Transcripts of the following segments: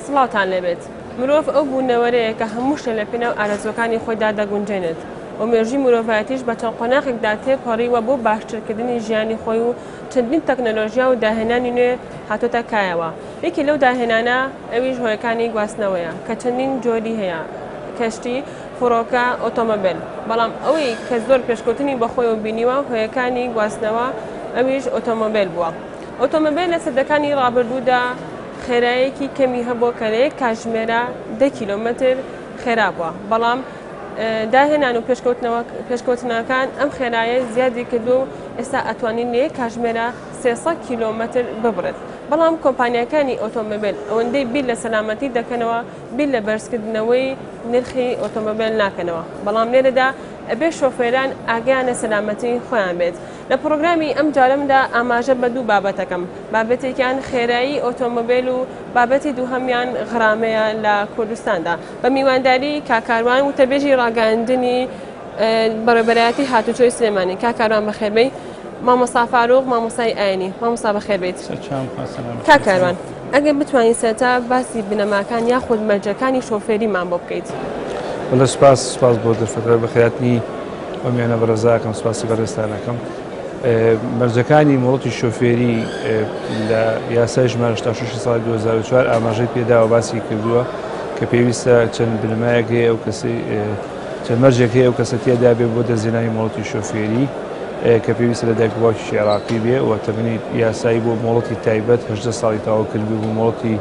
سڵاوتان لێبێت. مرۆڤ ئەو بوونەوەرەیە کە هەموو شتێ لە پێناو ئارەزووەکانی خۆیدا دەگونجێنێت و مێژووی مرۆڤایەتیش بە چەند قۆناغێکدا تێپەڕیوە بۆ باشترکردنی ژیانی خۆی و چەندین تەکنەلۆژیا و داهێنانی نوێ هاتۆتە کایەوە. یەکێ لەو داهێنانە ئەویش هۆیەکانی گواستنەوەیە کە چەندین جۆری هەیە، کەشتی، فڕۆکە، ئۆتۆمۆبێل، بەڵام ئەوەی کە زۆر پێشکەوتنی بەخۆیەوە بینیوە هۆیەکانی گواستنەوە ئەویش ئۆتۆمۆبێل بووە. ئۆتۆمۆبێل لە سەدەکانی ڕابردوودا خێرایەکی کەمی هەبووە کە لە یەک کاتژمێرا 10 کیلۆمەتر خێرا بووە، بەڵام داهێنان و پێشکەوتنەکان ئەم خێرایە زیادی کردووە و ئێستا ئەتوانین لە یەک کاتژمێرا 300 کیلۆمەتر ببڕێت. بەڵام کۆمپانیاکانی ئۆتۆمۆبێل ئەوەندەی بیر لە سەلامەتی دەکەنەوە بیر لە بەرزکردنەوەی نرخی ئۆتۆمۆبێل ناکەنەوە، بەڵام لێرەدا ئەبێ شۆفێران ئاگایان لە سەلامەتی خۆیان بێت. لە پڕۆگرامی ئەم جارەمدا ئاماژە بە دوو بابەتەکەم، بابەتێکیان خێرایی ئۆتۆمۆبێل و بابەتی دووهەمیان غرامەیە لە کوردستاندا. بە میوانداری کاک کاروان وتەبێژی ڕاگەیاندنی بەڕێوەبەرایەتی هاتوچۆی سلێمانی. کاک کاروان بەخێربێی. مامۆستا فاروق مامۆستای ئاینی. مامۆستا بەخێربێیت. کاک کاروان ئەگەر بتوانین سەرەتا باسی بنەماکان یاخود مەرجەکانی شۆفێریمان بۆ بکەیت. بەڵێ سوپاس، سوپاس بۆ دەرفەتە بەخێرهاتنی ئەو میانە بەڕێزاکەم، سوپاسی بەڕێزتان ئەکەم. مەرجەکانی مۆڵەتی شۆفێری لە یاسای ژمارە 86 ساڵی 2004 ئاماژەی پێداوە باسی کردووە کە پێویستە چەند بنەمایەک هەیە ئەو کەسی چەند مەرجێک هەیە ئەو کەسە تێدا بێ بۆ دەستێنانی مۆڵەتی شۆفێری کە پێویستە لە دایک و باوکیشی عێراقی بێ و تەمەنی یاسایی بۆ مۆڵەتی تایبەت 18 ساڵی تەواو کردبێ بۆ مۆڵەتی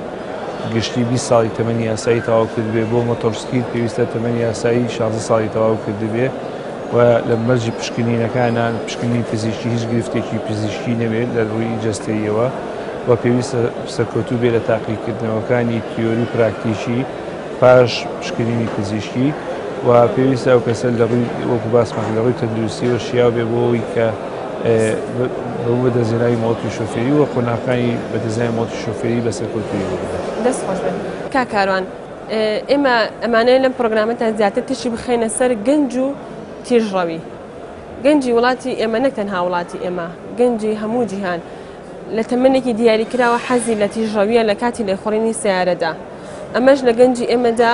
گشتی 20 ساڵی تەمەنی یاسایی تەواو کردبێ بۆ مۆتۆرسکیل پێویستە تەمەنی یاسایی 16 ساڵی تەواو کردبێ و لە مەرجی پشکنینەکانە پشکنینی پزیشکی هیچ گرفتێکی پزیشکی نەبێت لە ڕووی جەستەییەوە و پێویستە سەرکەوتوو بێ لە تاقیکردنەوەکانی تیۆری و پراکتیکی پاش پشکنینی پزیشکی و پێویستە ئەو کەسە لە ڕووی وەکو باسمان لە ڕووی تەندروستیەوە شیاو بێ بۆ ئەوەی کە بۆ بەدەستهێنانی مۆڵەتی شۆفێری و قۆناغەکانی بەدەستهێنانی مۆڵەتی شۆفێری بە سەرکەوتوویی ببێت. دەست خۆش بێت کاک کاروان ئێمە ئەمانەیە لەم پرۆگرامەتا زیاتر تیشی بخەینە سەر گەنج و تیژڕەوی گەنجی وڵاتی ئێمە نەک تەنها وڵاتی ئێمە گەنجی هەموو جیهان لە تەمەنێکی دیاریکراوە حەزی لە تیژڕەویە لە کاتی لێخوڕینی سەیارەدا ئەمەش لە گەنجی ئێمەدا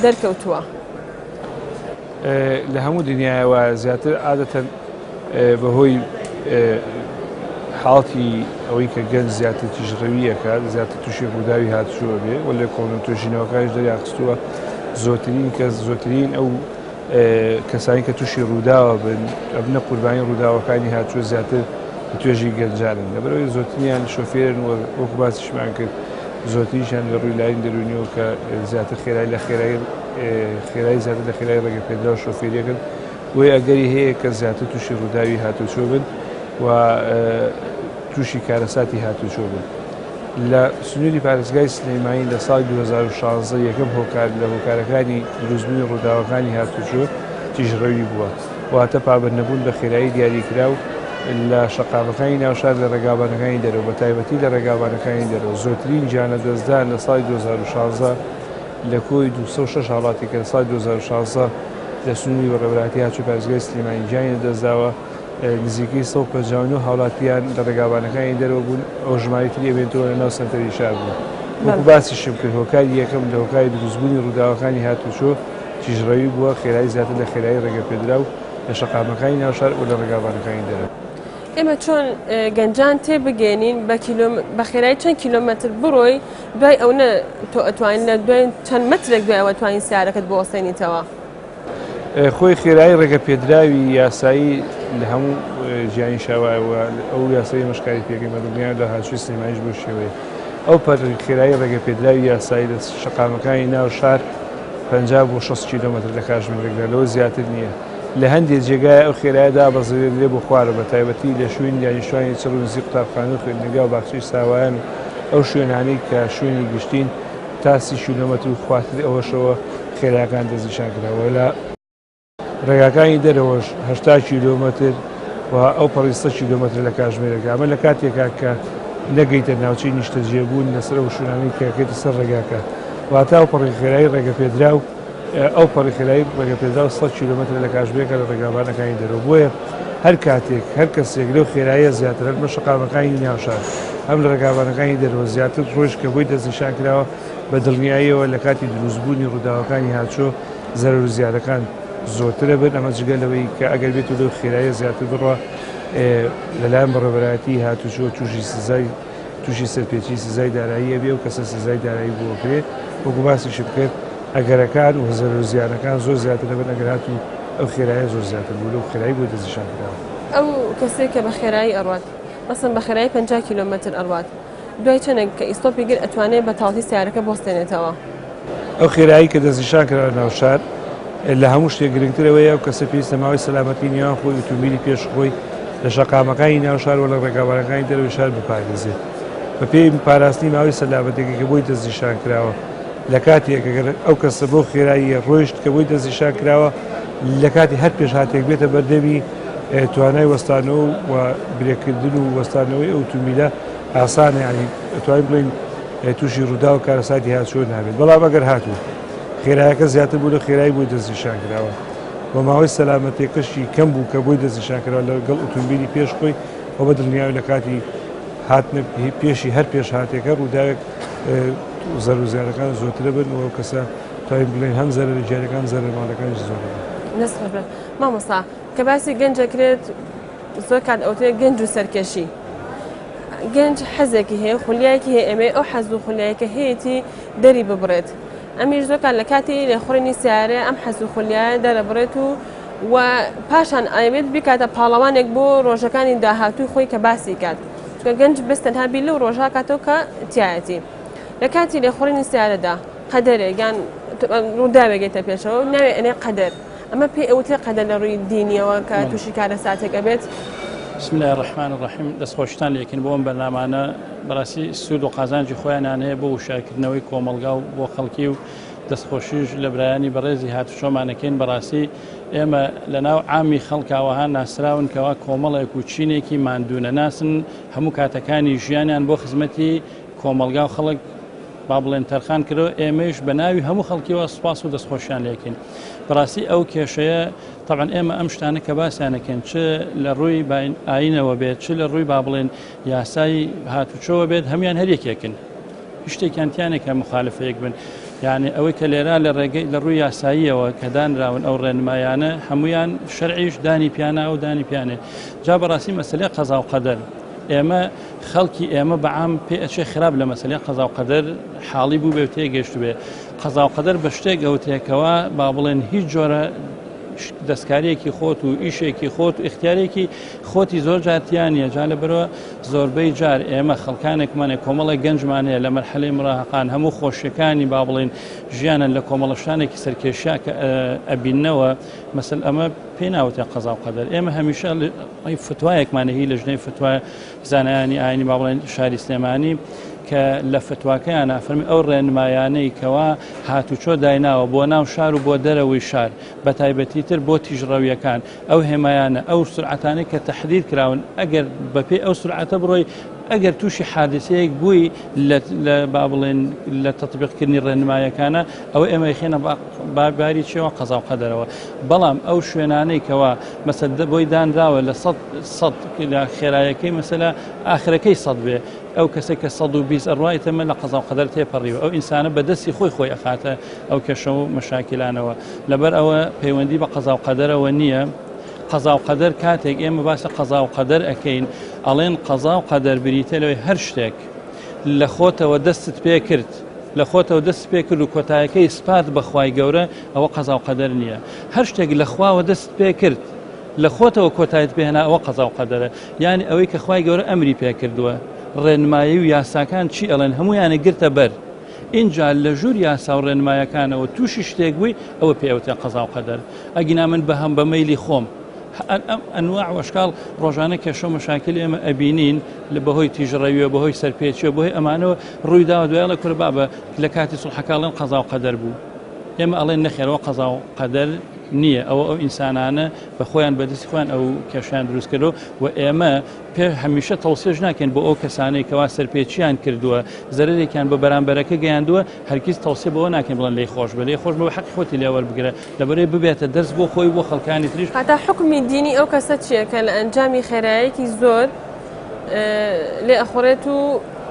دەرکەوتووە. لە هەموو دنیایە وایە زیاتر عادەتەن بەهۆی حاڵەتی ئەوەی کە گەنج زیاتر تیژڕەوی ئەکات زیاتر تووشی ڕووداوی هاتوچۆ بێ و لێکۆڵینەوە توێژینەوەکانیش دەریانخستووە زۆرترین کەس زۆرترین ئەو کەسانی کە تووشی ڕووداوە بن ئەبنە قوربانی ڕووداوەکانی هاتوچۆ زیاتر توێژی گەنجانن لەبەرئەوەی زۆرترینیان شۆفێرن و وەکو باسیشمان کرد زۆرتریشیان لە ڕووی لایەنی دەروونیەوە کە زیاتر خێرای لە خێرایی خێرایی زیاتر لە خێرای ڕێگەپێدراو شۆفێریەکەن بۆیە ئەگەری هەیە کە زیاتر تووشی ڕووداوی هاتوچۆ بن و تووشی کارەساتی هاتوچۆ بن. لە سنووری پارێزگای سلێمانی لە ساڵی 2016 یەکەم هۆکار لە هۆکارەکانی دروستبوونی ڕووداوەکانی هاتوچۆ تیژڕەوی بووە، واتە پابەندنەبوون بە خێرایی دیاریکراو لە شەقامەکانی ناوشار لە ڕێگاوبانەکانی دەرەوە، بەتایبەتی لە ڕێگاوبانەکانی دەرەوە زۆرترین گیانلەدەستدان لە ساڵی 2016 لە کۆی 206 هاوڵاتی کە لە ساڵی 2016 لە سنووری بەڕێوەبەرایەتی هاتوچۆی پارێزگای سلێمانی گیانی لەدەستداوە، نزیکەی 159 هاوڵاتیان لە ڕێگاوبانەکانی دەرەوە بوون، ئەو ژمارەی تری ئەبێنتەوە لە ناو سەنتەری شار بوون. وەکو باسیشم کرد هۆکاری یەکەم لە هۆکاری دروستبوونی ڕووداوەکانی هاتوچۆ تیژڕەوی بووە، خێرایی زیاتر لە خێرایی ڕێگەپێدراو لە شەقامەکانی ناو شار و لە ڕێگاوبانەکانی دەرەوە. ئێمە چۆن گەنجان تێبگەیەنین بە کیلۆ بە خێرایی چەند کیلۆمەتر بڕۆی دوای ئەونە تۆ ئەتوانین لە دوای چەند مەترێک دوای ئەوە توانین سیارەکەت بوەستێنیتەوە؟ خۆی خێرایی ڕێگە پێدراوی یاسایی لە هەموو جیهانی شاوایە و ئەو یاسایی مەشکاری پێکەین بە دڵنیایە لە هاتووی سلێمانیش بەو شێوەیە ئەو پەر خێرایی ڕێگە پێدراوی یاسایی لە شەقامەکانی ناو شار 50 بۆ 60 کیلۆمەتر لە کاتژمێرێکدا لەوە زیاتر نییە لە هەندێک جێگای ئەو خێرایە دابەزێنرێ بۆ خوارە بە تایبەتی لە شوێنی دانیشتوانی چڕ و نزیک قوتابخانە و خوێندنگا و باخچەی ساوایان و ئەو شوێنانەی کە شوێنی گشتین تا 30 کیلۆمەتر و خوارتر ئەوەشەوە خێراکان دەستنیشان کراوە لە ڕێگاکانی دەرەوەش 80 کیلۆمەتر و ئەو پەڕی 100 کیلۆمەتر لە کاژمێرەکە ئەمە لە کاتێکا کە نەگەیتە ناوچەی نیشتەجێبوون لەسەر ئەو شوێنانەی کە کەیتە سەر ڕێگاکە واتە ئەو پەڕی خێرایی ڕێگەپێدراو ئەو پەڕی خێرایی ڕێگەپێدراو 100 کیلۆمەتر لە کاژمێرەکە لە ڕێگاوبانەکانی دەرەوە بۆیە هەر کاتێک هەر کەسێک لەو خێراییە زیاتر هەر بە شەقامەکانی ناوشار. هەم لە ڕێگاوبانەکانی دەرەوە زیاتر ڕۆیشت کە بۆی دەستنیشان کراوە، بە دڵنیاییەوە لە کاتی دروستبوونی ڕووداوەکانی هاتوچۆ زەرەر و زیانەکان زۆرترە بن، ئەمە جگە لەوەی کە ئەگەر بێت و لەو خێراییە زیاتر بڕوا لەلایەن بەڕێوەبەرایەتی هاتوچۆ تووشی سزای تووشی سەرپێچی سزای دارایی ئەبێ و کەسە سزای دارایی بۆ ئەکرێ. وەکو باسیشم کرد ئەگەرەکان و زەرەر و زیانەکان زۆر زیاتر دەبن ئەگەر هاتوو ئەو خێرایە زۆر زیاتر بوو لەو خێرایی بۆی دەستنیشان کراوە. ئەو کەسەی کە بە خێرایی ئەڕوات مەسەن بە خێرایی 50 کیلۆمەتر ئەڕوات دوای چەندێک کە ئیستۆپی گرت ئەتوانێ بە تەواوەتی سەیارەکە بوەستێنێتەوە؟ ئەو خێرایی کە دەستنیشان کراوە لە ناو شار لە هەموو شتێک گرنگتر ئەوەیە ئەو کەسە پێویستە ماوەی سەلامەتی نێوان خۆی ئوتومبیلی پێش خۆی لە شەقامەکانی ناو شار و لە ڕێگاوبانەکانی دەرەوەی شار بپارێزێت بەپێی پاراستنی ماوەی سەلامەتێکی کە بۆی دەستنیشان کراوە لە کاتێک ئەگەر ئەو کەسە بەو خێراییە ڕۆیشت کە بۆی دەستنیشان کراوە لە کاتی هەر پێشهاتێک بێتە بەردەمی توانای وەستانەوە و برێکردن و وەستانەوەی ئەو ئوتومبیلە ئاسانە یعنی ئەتوانین بڵێین تووشی ڕووداو و کارەساتی هاتوچۆ نابێت بەڵام ئەگەر هاتوو خێرایەکە زیاتر بوو لە خێرایی بۆی دەستنیشان کراوە و ماوەی سەلامەتیەکەشی کەم بوو کە بۆی دەستنیشان کراوە لەگەڵ ئوتومبیلی پێش خۆی و بە دڵنیایی لە کاتی هاتنە پێشی هەر پێشهاتێکە ڕووداوێک زەرەر و زیانەکان زۆرترە بن و ئەو کەسە توانین بڵێین هەم زەرەری گیانەکان زەرەر ماڵەکانیش زۆر دەبن. دەست خۆش بێت مامۆستا کە باسی گەنج دەکرێت زۆر کات ئەوترێت گەنج و سەرکێشی گەنج حەزێکی هەیە خولیایەکی هەیە ئەمێ ئەو حەز و خولیایەکە هەیەی دەری ببڕێت ئەمیش زۆر کات لە کاتی لێخوڕینی سیارە ئەم حەز و خولیایە دەرەبڕێت و و پاشان ئەیەوێت بیکاتە پاڵەوانێک بۆ ڕۆژەکانی داهاتووی خۆی کە باسی کات چونکە گەنج بەس تەنها بیر لەو ڕۆژە کاتەوە کە تایەتی لە کاتی لێخوڕینی سیارەدا قەدەرێک یان ڕووداوێک گەیتە پێشەوە ناوێ ئەنێ قەدەر ئەمە پێی ئەوترێ قەدەر لە ڕووی دینیەوە کە تووشی کارەساتێک ئەبێت. بسم اللە الرحمن الرحیم دەستخۆشتان لێکن بۆ ئەم بەرنامانە بەڕاستی سوود و قازانجی خۆیانیان هەیە بۆ وشیارکردنەوەی کۆمەڵگا و بۆ خەڵکی و دەستخۆشیش لە برایانی بەڕێزی هاتوچۆمان ئەکەین بەڕاستی ئێمە لەناو عامی خەڵکا وەها ناسراون کەوا کۆمەڵێک و چینێکی ماندوونەناسن هەموو کاتەکانی ژیانیان بۆ خزمەتی کۆمەڵگا و خەڵک با بڵێن تەرخان کردەوە ئێمەیش بە ناوی هەموو خەڵکیەوە سوپاس و دەستخۆشیان لێکین بەڕاستی ئەو کێشەیە طبعا ئێمە ئەم شتانە کە باسیانەکەن چ لە ڕووی ئاینەوە بێت چ لە ڕووی با بڵێن یاسای هاتوچۆوە بێت هەموان هەر یەکێکن هیچ شتێکیان تیانە کە مخالفە یەک بن یعنی ئەوەی کە لێرە لە ڕێگەی لە ڕووی یاساییەوە کە دانراون ئەو ڕێنمایانە هەمویان شەرعیش دانی پیانە و دانی پیانێ جا بەڕاستی مەسلەی قەزا و قەدەر ئێمە خەڵکی ئێمە بەعام پێ ئەچێ خراپ لە مەسلەی قەزا و قەدەر حاڵی بوو بێ و تێگەشت بێ قەزا و قەدەر بە شتێک ئەوترێکەوە با بڵێن هیچ جۆرە دەستکاریەکی خۆت و ئیشێکی خۆت و ئیختیارێکی خۆتی زۆر جار تیا نییە جا لەبەرەوە زۆربەی جار ئێمە خەڵکانێکمانە کۆمەڵێک گەنجمان هەیە لە مەرحەلەی مراهقان هەموو خۆشیەکانی با بڵێن ژیانن لە کۆمەڵە شتانێکی سەرکێشیا کە ئەبیننەوە مەسەل ئەمە پێی ناوتێ قەزا و قەدەر ئێمە هەمیشە فتوایەکمان هی لەژنەی فتوای زانایانی ئاینی با بڵێن شاری سلێمانی کە لە فتواکەیانە فەرمی ئەو ڕێنمایانەی کەوا هاتوچۆ دایناوە بۆ ناو شار و بۆ دەرەوەی شار بە تایبەتی تر بۆ تیژڕەویەکان ئەو هێمایانە ئەو سرعەتانەی کە تەحدید کراون ئەگەر بەپێی ئەو سرعەتە بڕۆی ئەگەر تووشی حادثەیەک بووی لە با بڵێن لە تەطبیقکردنی ڕێنمایەکانە ئەوە ئێمە خێنە باری چیەوە قەزا و قەدەرەوە بەڵام ئەو شوێنانەی کەوا مەسەل بۆی دانراوە لە سەد سەد لە خێرایەکەی مەسەلە ئاخرەکەی سەد بێ ئەو کەسێک کە 120 ئەڕوا ئیتەمە لە قەزا و قەدەر تێپەڕیوە ئەو ئینسانە بە دەستی خۆی خۆی ئەخاتە ئەو کێشە و مەشاکیلانەوە لەبەر ئەوە پەیوەندی بە قەزا و قەدەرەوە نییە قەزا و قەدەر کاتێک ئێمە باسی قەزا و قەدەر ئەەکەین ئەڵێن قەزا و قەدەر بریتە لەوەی هەر شتێک لە خۆتەوە دەستت پێ کرد لە خۆتەوە دەست پێ کرد و کۆتایەکەی سپارد بە خوای گەورە ئەوە قەزا و قەدەر نییە هەر شتێک لە خواوە دەست پێ کرد لە خۆتەوە کۆتایت پێهێنا ئەوە قەزا و قەدەرە یعنی ئەوەی کە خوای گەورە ئەمری پێ کردووە ڕێنمایی و یاساکان چی ئەڵێن هەمویانە گرتە بەر ئینجا لە ژوور یاسا و ڕێنمایەکانەوە تووشی شتێک بووی ئەوە پێ ئەوترێ قەزا و قەدەر ئەگینا من بە هەم بە مەیلی خۆم ئەنواع و ئەشکاڵ ڕۆژانە کێشە و مەشاکل ئێمە ئەبینین لە بەهۆی تیژڕەویەوە بەهۆی سەرپێچیەوە بەهۆی ئەمانەوە ڕووی داوە دوای ئەڵێ کورە بابە لە کاتی سوڵحەکە ئەڵێن قەزا و قەدەر بوو ئێمە ئەڵێن نەخێرەوە قەزا و قەدەر نییە ئەوە ئەو ئینسانانە بە خۆیان بەدەستی خۆیان ئەو کێشیان دروست کردو و ئێمە پێ هەمیشە تەوسیەش ناکەین بۆ ئەو کەسانەی کەوا سەرپێچیان کردووە زەرەرێکیان بە بەرامبەرەکە گەیاندووە هەرگیز تەوسیە بەوە ناکەین بڵێن لێی خۆش بە لێی خۆش بە حەقی خۆتی لێ وەربگرە لەبەرەی ببێتە دەرس بۆ خۆی بۆ خەڵکانی تریش. هەتا حوکمی دینی ئەو کەسە چیە کە لە ئەنجامی خێرایەکی زۆر لێ ئەخوڕێت و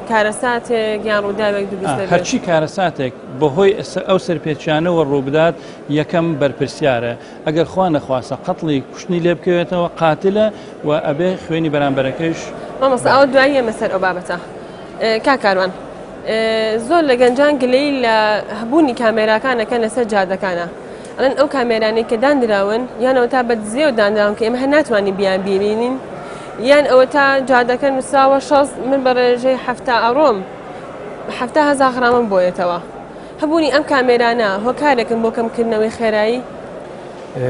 کارەساتێک یان ڕووداوێک دروست دەبێت. هەرچی کارەساتێک بەهۆی ئەو سەرپێچیانەوە ڕووبدات یەکەم بەرپرسیارە ئەگەر خوا نەخواستە قەتڵی کوشتنی لێ بکەوێتەوە قاتلە و ئەبێ خوێنی بەرامبەرەکەیش. مامۆستا ئەوە دوایی ئێمە سەر ئەو بابەتە کاک کاروان زۆر لە گەنجان گلەیی لە هەبوونی کامێراکان ئەکەن لەسەر جادەکانە ئەڵێن ئەو کامێرانەی کە دانراون یان ئەوەتا بە دزێو دانراون کە ئێمە هەر ناتوانین بیان بینین یان ئەوەتا جادەکە نووسراوە 60 من بە ڕێژەی 70 ئەڕۆم 70 هەزار غرامم بۆیەتەوە هەبوونی ئەم کامێرانە هۆکارێکن بۆ کەمکردنەوەی خێرایی؟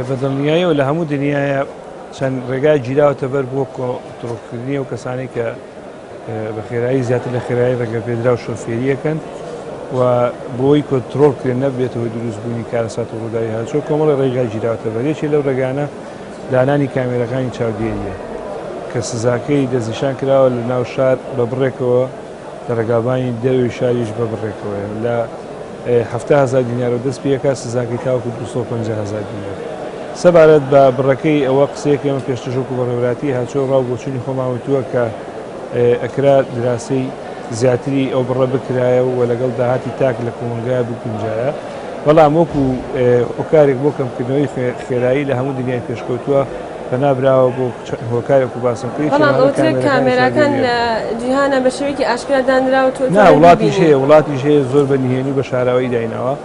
بە دڵنیاییەوە لە هەموو دنیاە چەند ڕێگای گیراوەتە بەر بۆ کۆنترۆڵکردنی ئەو کەسانەی کە بە خێرایی زیاتر لە خێرایی ڕێگەپێدراو شۆفێریەکەن و بۆی کۆنترۆڵ کرێن نەبێتە هۆی دروستبوونی کارەسات و ڕووداوی هاتوچۆ کۆمەڵی ڕێگای گیراوەتە بەر یەکێ لەو ڕێگانە دانانی کامێرەکانی چاودێریە کە سزاکەی دەستنیشان کراوە لە ناو شار بە بڕێکەوە لە ڕێگاوبانی دەرەوەی شاریش بە بڕێکەوەیە لە 70 هەزار دینارەوە دەست پێکا سزاکەی تاوەکو 250 هەزار دینار. سەبارەت بە بڕەکەی ئەوە قسەیەک ئێمە پێشتر وەکو بەڕێوەبەرایەتی هاتوچۆ ڕاو بۆچوونی خۆمان وتووە کە ئەکرا دراسەی زیاتری ئەو بڕە بکرایە و لەگەڵ داهاتی تاک لە کۆمەڵگایە بگونجایە بەڵام وەکو هۆکارێک بۆ کەمکردنەوەی خێرایی لە هەموو دنیای پێشکەوتووە پەنا براوە بۆ هۆکارێک و باسم کرد بەڵام ئەوترێ کامێراکان لە جیهانە بە شێوەیەکی ئاشکرا دانراوە تۆ نا وڵاتیش هەیە وڵاتیش هەیە زۆر بە نهێنی و بە شاراوەی دایناوە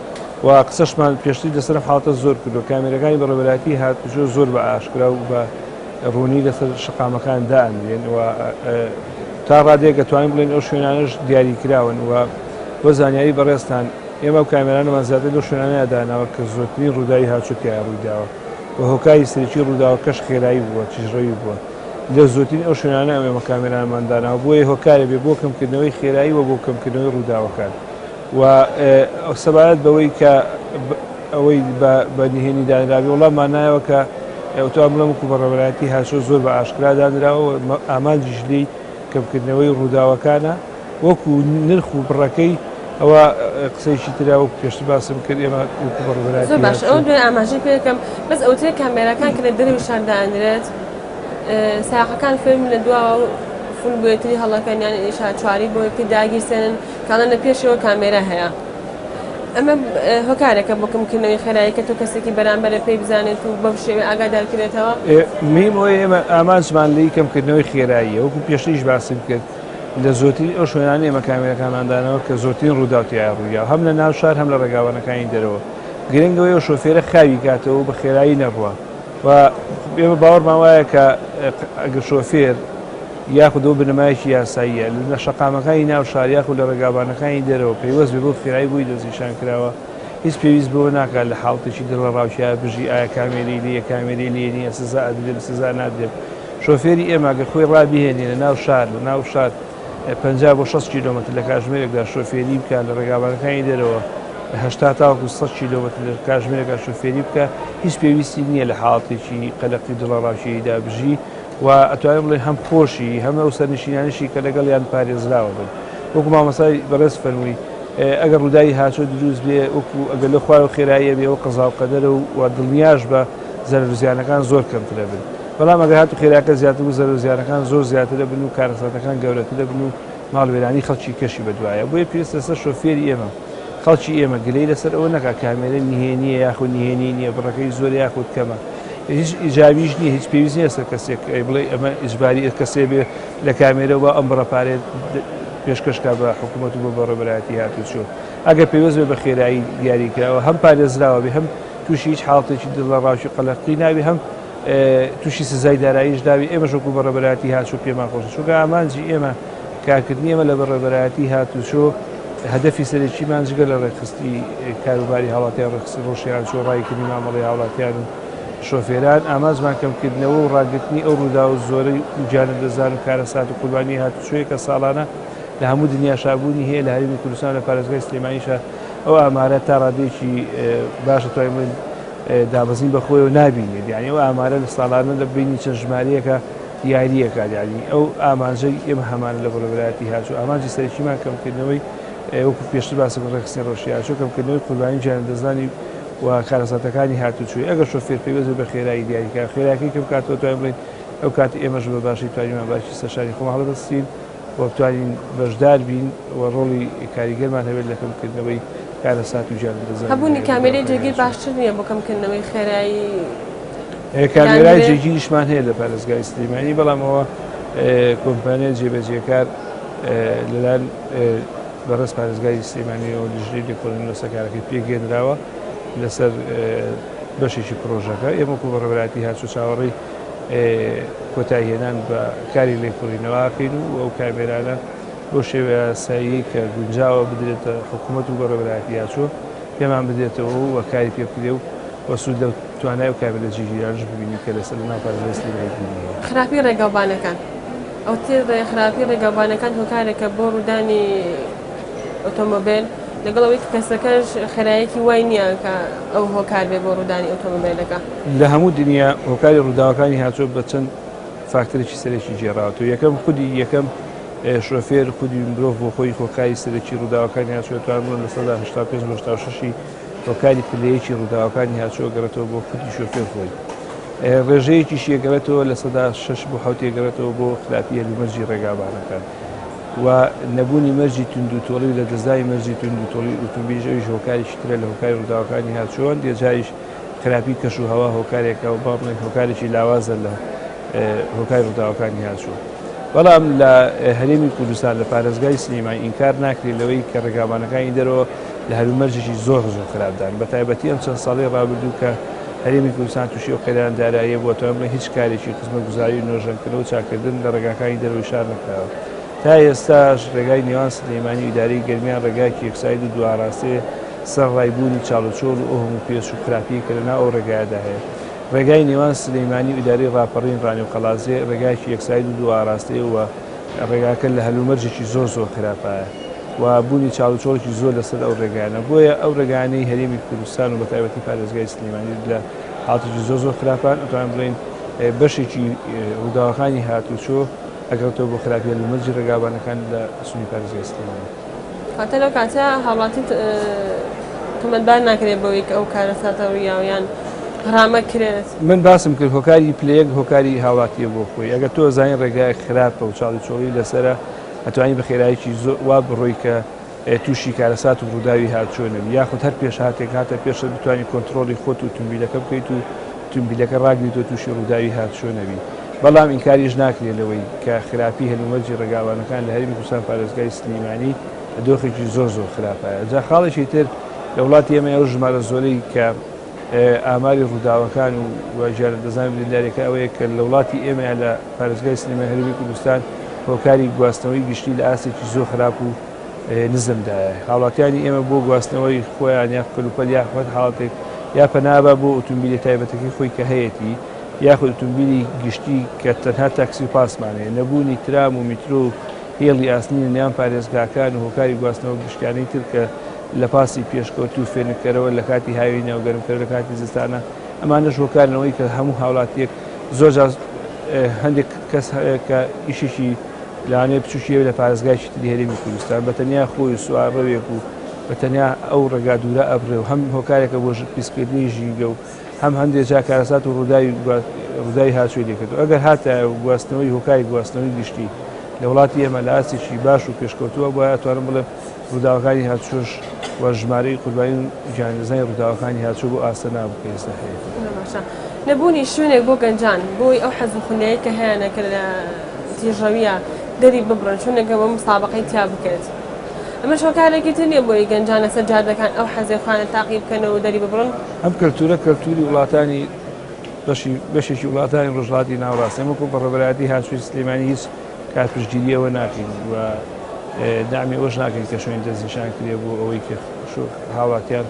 و قسەشمان پێشتر لەسەر حاڵەتە زۆر کردو کامێرەکانی بەڕێوەبەرایەتی هاتوچۆ زۆر بە ئاشکرا و بە ڕوونی لەسەر شەقامەکان دائەنرێن و تا ڕادەیەک ئەتوانین بڵێین ئەو شوێنانەش دیاری کراون و بۆ زانیاری بەڕێزتان ئێمە ئەو کامێرانەمان زیاتر لەو شوێنانەیە داناوە کە زۆرترین ڕووداوی هاوچۆ تیایا ڕوویداوە و هۆکاری سەرەکی ڕووداوەکەش خێرایی بووە تیژڕەوی بووە لە زۆرترین ئەو شوێنانە ئەم ئێمە کامێرانمان داناوە بۆیە هۆکارێ بێ بۆ کەمکردنەوەی خێرایی و بۆ کەمکردنەوەی ڕووداوەکان و سەبارەت بەوەی کە ئەوەی بە نهێنی دانرابێ وەڵاممان نایەوە کە ئەوتوان بڵێم وەکو بەڕێوەبەرایەتی هاتوچۆ زۆر بە ئاشکرا دانراوە و ئامانجیش لێی کەمکردنەوەی ڕووداوەکانە وەکو نرخ و بڕەکەی ئەوە قسەیەکی ترە وەکو پێشتر باسم کرد ئێمە وەکو بەڕێوەبەرایەتی زۆر باش هاتوچۆ ئەوە دوای ئاماژەی پێ دەکەم بەس ئەوترێ کامێراکان کە لە دەرەوەی شار دائەنرێت سایەقەکان فێربن لە دواوە فول بۆ یەکتری هەڵەکەن یان ئیشارچواری بۆ یەکتری داگیرسێنن کاڵێن لە پێشەوە کامێرا هەیە ئەمە هۆکارێکە بۆ کەمکردنەوەی خێرایی کە تۆ کەسێکی بەرامبەرە پێی بزانێت و بەم شێوەیە ئاگادار کرێتەوە. مهم ئەوەیە ئێمە ئامانجمان لێی کەمکردنەوەی خێراییە وەکو پێشتریش باسم کرد لە زۆرترین ئەو شوێنانە ئێمە کامێرەکانمان داناوە کە زۆرترین ڕووداو تیایا ڕوویداوە هەم لە ناو شار هەم لە ڕێگاوانەکانی دەرەوە گرنگ ئەوەیە ئەو شۆفێرە خاوی کاتەوە و بە خێرایی نەڕوا و ئێمە باوەڕمان وایە کە ئەگەر شۆفێر یاخود ئەو بنەمایەکی یاساییە لە شەقامەکانی ناو شار یاخود لە ڕێگاوبانەکانی دەرەوە پەیوەست بێ بەو خێرایی بۆی دەستنیشان کراوە هیچ پێویست بەوە ناکات لە حاڵەتێکی دڵەڕاوکێیا بژی ئایا کامێرەی لێیە کامێرەی لێ نییە سزا ئەدرێم سزا نادرێم شۆفێری ئێمە گەر خۆی ڕابهێنێ لە ناو شار لە ناو شار 50 بۆ 60 کیلۆمەتر لە کاژمێرێکدا شۆفێری بکات لە ڕێگاوبانەکانی دەرەوە 80 تاوەکو 100 کیلۆمەتر لە کاژمێرێکدا شۆفێری بکە هیچ پێویستی نییە لە حاڵەتێکی قەلەقی و دڵەڕاوکێیدا بژی و ئەتوانم بڵێم هەم خۆشی هەم ئەو سەرنشینانیشی کە لەگەڵیان پارێزراوە بن وەکو مامۆستای بەڕێز فەرمووی ئەگەر ڕووداوی هاچۆ دروست بێ وەکو ئەگەر لە خوارەوە خێراییە بێ ئەوە قەزا و قەدەرە و دڵنیاش بە زەرەر و زیانەکان زۆر کەمترە بن بەڵام ئەگەر هاتوو خێراکە زیاتر بوو زەرەر و زیانەکان زۆر زیاترە بن و کارەساتەکان گەورەترە بن و ماڵوێرانی خەڵکی کەشی بەدوایە بۆیە پێویستە لەسەر شۆفێری ئێمە خەڵکی ئێمە گلەی لەسەر ئەوە نەکا کامێرە نهێنیە یاخود نهێنی نییە بڕەکەی زۆر یاخود کەمە هیچ ئیجابیش نییە هیچ پێویست نییە سەر کەسێک ئەی بڵێ ئەمە ئیجباری کەسێ بێ لە کامێرە و ئەم بڕە پارێت پێشکەشکا بە حکوومەت و بە بەڕێوەبەرایەتی هاتوچۆ ئەگەر پێویست بێ بە خێرایی دیاری کراوە هەم پارێزراوە بێ هەم تووشی هیچ حاڵەتێکی دڵەڕاوکی قەلەقی نابێ هەم تووشی سزای داراییش نابێ ئێمەش وەکو بەڕێوەبەرایەتی هاتوچۆ پێمان خۆشە چونکە ئامانجی ئێمە کارکردنی ئێمە لە بەڕێوەبەرایەتی هاتوچۆ هەدەفی سەرەکیمان جگە لە ڕێکخستنی کاروباری هاوڵاتیان ڕێکخستنی ڕەوشی هاتوچۆ ڕایکردنی مامەڵەی هاوڵاتیان و شۆفێران ئامانجمان کەمکردنەوە و ڕاگرتنی ئەو ڕووداوە زۆرەی گیانلەدەستدان و کارەسات و قوربانی هاتوچۆیە کە ساڵانە لە هەموو دنیاشا بوونی هەیە لە هەرێمی کوردستان لە پارێزگای سلێمانیشا ئەو ئامارە تا ڕادەیەکی باش دەتوانین بڵێین دابەزین بە خۆیەوە نابینێت یعنی ئەو ئامارە لە ساڵانە لە بینی چەند ژمارەیەکە یارییەکات یعنی ئەو ئامانجەی ئێمە هەمانە لە بەڕێوەبەرایەتی هاتوچۆ ئامانجی سەرەکیمان کەمکردنەوەی وەکو پێشتر باسم کرد ڕێکخستنی ڕەوشی هاتوچۆ کەمکردنەوەی قوربانی گیانلەدەستدانی و کارەساتەکانی هاتوچۆی ئەگەر شۆفێر پەیوەست بێت بە خێرایی دیاریکراو خێراکەی کەم کاتەوە توانین بڵێین ئەو کاتی ئێمەش بە باشی توانیمان بارکی سەرشانی خۆمان هەڵبستین و بتوانین بەشدار بین و ڕۆڵی کاریگەرمان هەبێت لە کەمکردنەوەی کارەسات و گیان لەدەستدانی هەبوونی کامێرەی جێگیر باشتر نییە بۆ کەمکردنەوەی خێرایی؟ کامێرای جێگیریشمان هەیە لە پارێزگای سلێمانی، بەڵام ئەوە کۆمپانیای جێبەجێکار لەلایەن بەڕێز پارێزگاری سلێمانیەوە لیژنەی لێکۆڵینەوە لەسەر کارەکەی پێکهێنراوە لەسەر بەشێکی پرۆژەکە. ئێمە وەکو بەڕێوەبەرایەتی هاتوچۆ چاوەڕێی کۆتاییهێنان بە کاری لێکۆڵینەوە ئەکەین و ئەو کامێرانە بەو شێوە یاساییەی کە گونجاوە بدرێتە حکوومەت و بەڕێوەبەرایەتی هاتوچۆ پێمان بدرێتەوە و کاری پێ بکرێ و و سوود لەو توانای و کامێرە جێگیرانەش ببینین کە لەسەر لەناو پارێزگای سلێمانی بوونی هەیە. خراپی ڕێگاوبانەکان، ئەوتر خراپی ڕێگاوبانەکان هۆکارێکە بۆ ڕوودانی ئۆتۆمۆبێل، لەگەڵ ئەوەی کە کەسەکەش خێرایەکی وای نییە کە ئەو هۆکار بێ بۆ ڕوودانی ئۆتۆمۆبێلەکە. لە هەموو دنیا هۆکاری ڕووداوەکانی هاتوچۆ بە چەند فاکتەرێکی سەرەکی گێڕاوەتەوە، یەکەم خودی یەکەم شۆفێر خودی مرۆڤ بۆ خۆی هۆکاری سەرەکی ڕووداوەکانی هاتوچۆ دەتوانم بڵێم 85% بۆ 86 ی هۆکاری پلەیەکی ڕووداوەکانی هاتوچۆ گەڕێتەوە بۆ خودی شۆفێر خۆی. ڕێژەیەکیشی ئەگەڕێتەوە 6% بۆ 7 ئەگەڕێتەوە بۆ خراپی هەلومەرجی ڕێگاوبانەکان و نەبوونی مەرجی توندوتۆڵی و لەدەستدانی مەرجی توندوتۆڵی ئوتومبیلیش ئەویش هۆکارێکی ترە لە هۆکاری ڕووداوەکانی هاتوچۆ. هەندێک جاریش خراپی کەش و هەوا هۆکارێکە و با بڵێین هۆکارێکی لاوازە لە هۆکاری ڕووداوەکانی هاتوچۆ. بەڵام لە هەرێمی کوردستان لە پارێزگای سلێمانی ئینکار ناکرێت لەوەی کە ڕێگاوبانەکانی دەرەوە لە هەلومەرجێکی زۆر زۆر خراپدان، بە تایبەتی ئەم چەند ساڵەی ڕابردوو کە هەرێمی کوردستان تووشی ئەو قەیرانە داراییە بووە، توانم بڵێم هیچ کارێکی خزمەتگوزاری و نۆژەنکردنەوە و چاککردن لە ڕێگاکانی دەرەوەی شار نەکراوە. تا ئێستاش ڕێگای نێوان سلێمانی و ئیدارەی گەرمیان ڕێگایەکی یەکساید و دووئاراستەیە، سەرەڕای بوونی چاڵوچۆڵ و ئەو هەموو پێچ و خراپییەی کە لەناو ئەو ڕێگایەدا هەیە. ڕێگای نێوان سلێمانی و ئیدارەی ڕاپەڕین، ڕانیە و قەڵادزێ ڕێگایەکی یەکساید و دووئاراستەیە و ڕێگاکە لە هەلومەرجێکی زۆر زۆر خراپایە و بوونی چاڵوچۆڵێکی زۆر لەسەر ئەو ڕێگایانە، بۆیە ئەو ڕێگایانەی هەرێمی کوردستان و بەتایبەتی پارێزگای سلێمانی لە حاڵەتێکی زۆر زۆر خراپان. ئەتوانم بڵێین بەشێکی ڕووداوەکانی هاتوچۆ ئەگەڕێتەوە بۆ خراپی هەلومەرجی ڕێگاوبانەکان لە سنووری پارێزگای سلێمانی. واتە لەو کاتە هاوڵاتی تۆمەتبار ناکرێت بەوەی کە ئەو کارەساتە ڕوویاوە یان غرامە کرێت. من باسم کرد هۆکاری پلە یەک هۆکاری هاوڵاتیە بۆ خۆی، ئەگەر تۆ زانی ڕێگایەک خراپە و چاڵی چۆڵی لەسەرە ئەتوانی بە خێرایەکی زۆر وا بڕۆی کە تووشی کارەسات و ڕووداوی هاتوچۆ نەبی، یاخود هەر پێشهاتێک هاتە پێشت بتوانی کۆنتڕۆڵی خۆت و ئوتومبیلەکە بکەیت و ئوتومبیلەکە ڕاگریت و تووشی ڕووداوی هاتوچۆ نەبی. بەڵام ئینکاریش ناکرێت لەوەی کە خراپی هەلومەرجی ڕێگاوبانەکان لە هەرێمی کوردستان پارێزگای سلیمانی لە دۆخێکی زۆر زۆر خراپایە. جا خاڵێکی تر لە وڵاتی ئێمە ئەو ژمارە زۆرەی کە ئاماری ڕووداوەکان و گیانلەدەستدانی برینداریەکە ئەوەیە کە لە وڵاتی ئێمەیە لە پارێزگای سلێمانی هەرێمی کوردستان هۆکاری گواستنەوەی گشتی لە ئاستێکی زۆر خراپ و نزمدایە. هاوڵاتیانی ئێمە بۆ گواستنەوەی خۆیان یا کەلوپەل یا هەر حاڵەتێک یا پەنابە بۆ ئۆتۆمبیلە تایبەتەکەی خۆی کە هەیەتی یاخود ئۆتۆمبیلی گشتی کە تەنها تاکسی و پاسمان هەیە، نەبوونی ترام و میترۆ و هێڵی ئاسنین لە نێوان پارێزگاکان و هۆکاری گواستنەوە گشتیانەی تر کە لە پاسی پێشکەوتوو و فێنککەرەوە لە کاتی هاوینە و گەرمکەرەوە لە کاتی زستانە، ئەمانەش هۆکارن ئەوەی کە هەموو هاوڵاتییەک زۆر جار هەندێک کەس هەیە کە ئیشێکی لەوانەیە بچووکی هەبێت لە پارێزگایەکی تری هەرێمی کوردستان بە تەنیا خۆی و سوارڕەوێک و بە تەنیا ئەو ڕێگا دوورە ئەبڕێ و هەم هۆکارێکە بۆ پیسکردنی ژینگە و هەم هەندێ جار کارەسات و ڕووداوی ڕووداوی هاتووی لێکردو ئەگەر هاتایە و گواستنەوەی هۆکاری گواستنەوەی گشتی لە وڵاتی ئێمە لە ئاستێکی باش و پێشکەوتووە بۆیە ئەتوانم بڵێم ڕووداوەکانی هاتوچۆش و ژمارەی قوربانی و گیانلەدەستدانی ڕووداوەکانی هاتوچۆ بۆ ئاستە نابوو کە ئێستا هەیە. باشە نەبوونی شوێنێک بۆ گەنجان بۆی ئەو حەز و خولیایەی کە هەیانە کە لە تیژڕەویە دەری ببڕن شوێنێکە بۆ مسابەقەی تیا بکرێت ئەمەش هۆکارێکی تر نییە بۆی گەنجان لەسەر جادەکان ئەو حەزەی خۆیانە تاقی بکەنەوە و دەری ببڕن؟ ئەم کەلتورە کەلتوری وڵاتانی بەشی بەشێکی وڵاتانی ڕۆژهەڵاتی ناوەڕاست ئێمە وەکو بەڕێوەبەرایەتی هاتوچۆی سلێمانی هیچ کات پشتگیری ئەوە ناکەین و دەعمی ئەوەش ناکەین کە شوێنی دەستنیشان کرێ بۆ ئەوەی کە هاوڵاتیان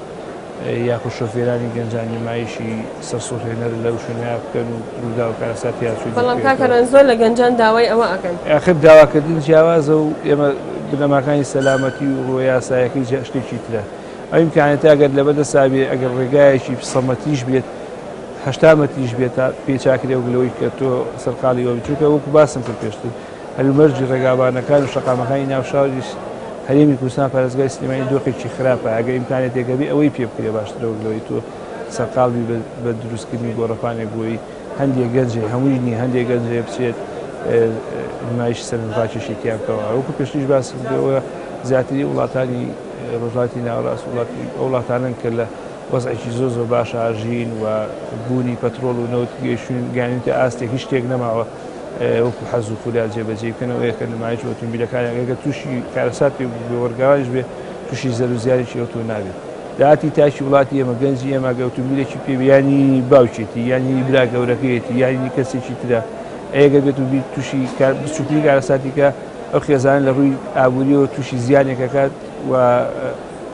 یاخود شۆفێرانی گەنجان نمایشی سەرسوڕهێنەر لەو شوێنە بکەن و ڕووداو کارەساتی هاتوچۆی بەڵام کاک هەروەن زۆر لە گەنجان داوای ئەوە ئەکەن. ئاخر داواکردن جیاوازە و ئێمە بنەماکانی سەلامەتی و ڕووە یاسایەکەی شتێکی ترە. ئەو ئیمکانیەتە ئەگەر لەبەردەستا بێ ئەگەر ڕێگایەکی سەد مەتریش بێت 80 مەتریش بێت تا پێی چاکرێ وەک لەوەی کە تۆ سەرقاڵی ئەوە بی چونکە وەکو باسم کرد پێشتر هەلومەرجی ڕێگاوبانەکان و شەقامەکانی ناو شاری هەرێمی کوردستان پارێزگای سلێمانی دۆخێکی خراپە ئەگەر ئیمکانێتێک هەبێ ئەوەی پێ بکرێ باشترە وەک لەوەی تۆ سەرقاڵ بی بە دروستکردنی گۆڕەپانێک بۆی هەندێک گەنجێ هەمووی نییە هەندێک گەنجێ بچێت نمایشی سەرنجڕاکێشی تیا بکەوە وەکو پێشتریش باسم کردەوە زیاتری وڵاتانی ڕۆژهەڵاتی ناوەڕاست وڵاتی ئەو وڵاتانەن کە لە وەزعێکی زۆر زۆر باش ئاژین و بوونی پەترۆڵ و نەوت گەیشتوون گەیانویتە ئاستێک هیچ شتێک نەماوە وەکو حەز و خولیا جێبەجێی بکەنەوە یەکە نمایش ئۆتۆمبیلەکانیان ئەگەر تووشی کارەساتێک بوو بێ وەرگەڕانیش بێ تووشی زەر و زیانێکی ئەوتۆ نابێت. داهاتی تاکی وڵاتی ئێمە گەنجی ئێمە گە ئۆتۆمبیلێکی پێ بێ یانی باوکێتی یانی برا گەورەکەیەتی یانی کەسێکی ترە ئەگەر بێت و بی تووشی بچووکترین کارەساتی کە ئەو خێزانە لە ڕووی ئابووریەوە تووشی زیانێک ئەکات و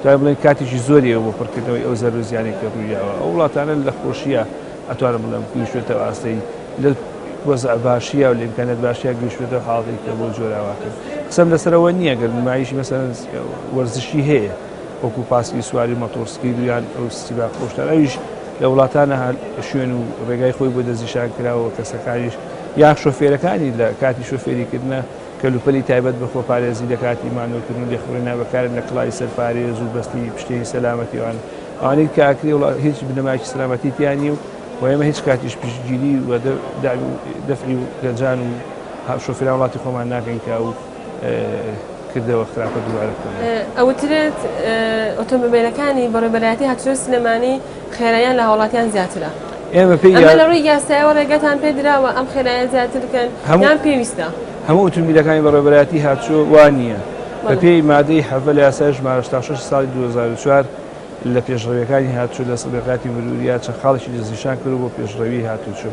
توانم بڵێن کاتێکی زۆریەوە بۆ پڕکردنەوەی ئەو زەرر و زیانێک کە ڕوویداوە. ئەو وڵاتانە لە خۆشیە ئەتوانم بڵێم گەیشتوێتە ئاستەی لە وەزع باشیە و لە ئیمکانیات باشیە گەیشتوێتە حاڵێک کە بۆ جۆراواکەن. قسەم لەسەرەوە نییە گەر نمایشی مەسەلەن وەرزشی هەیە وەکو پاسکی سواری مۆتۆرسکیل و یان ئەو سیباق خۆشتان ئەویش لە وڵاتانە شوێن و ڕێگای خۆی بۆ دەستنیشان کراوە کەسەکانیش یان شۆفێرەکانی لە کاتی شۆفێریکردنە کەلوپەلی تایبەت بە خۆپارێزی لە کاتی مانۆرکردن و لێخوڕینا بەکارن لە کڵاوی سەرپارێز و بەستنی پشتێنی سەلامەتی ئەوان ئەوانەی کە ئەکرێ وڵا هیچ بنەمایەکی سەلامەتی تیا نییە و و ئێمە هیچ کاتیش پشتگیری و دەفعی و گەنجان و شۆفێران وڵاتی خۆمان ناکەین کە ئەو کردەوە خراپە دووبارە بکەنەوە. ئەوترێت ئۆتۆمبێلەکانی بەڕێوەبەرایەتی هاتوچۆی سلێمانی خێراییان لە هاوڵاتیان زیاترە. ئێمە پێی ئەمە لە ڕووی یاسایەوە ڕێگەتان پێ دراوە ئەم خێرایە زیاتر بکەن یان پێویستە؟ هەموو ئۆتۆمبیلەکانی بەڕێوەبەرایەتی هاتوچۆ وا نییە. بەپێی مادەی 17 لە یاسای ژمارە 86 ساڵی 2004 لە پێشڕەویەکانی هاتوچۆ لە سەدەکاتی مروریا چەند خاڵێکی دەستنیشان کردووە بۆ پێشڕەوی هاتوچۆ.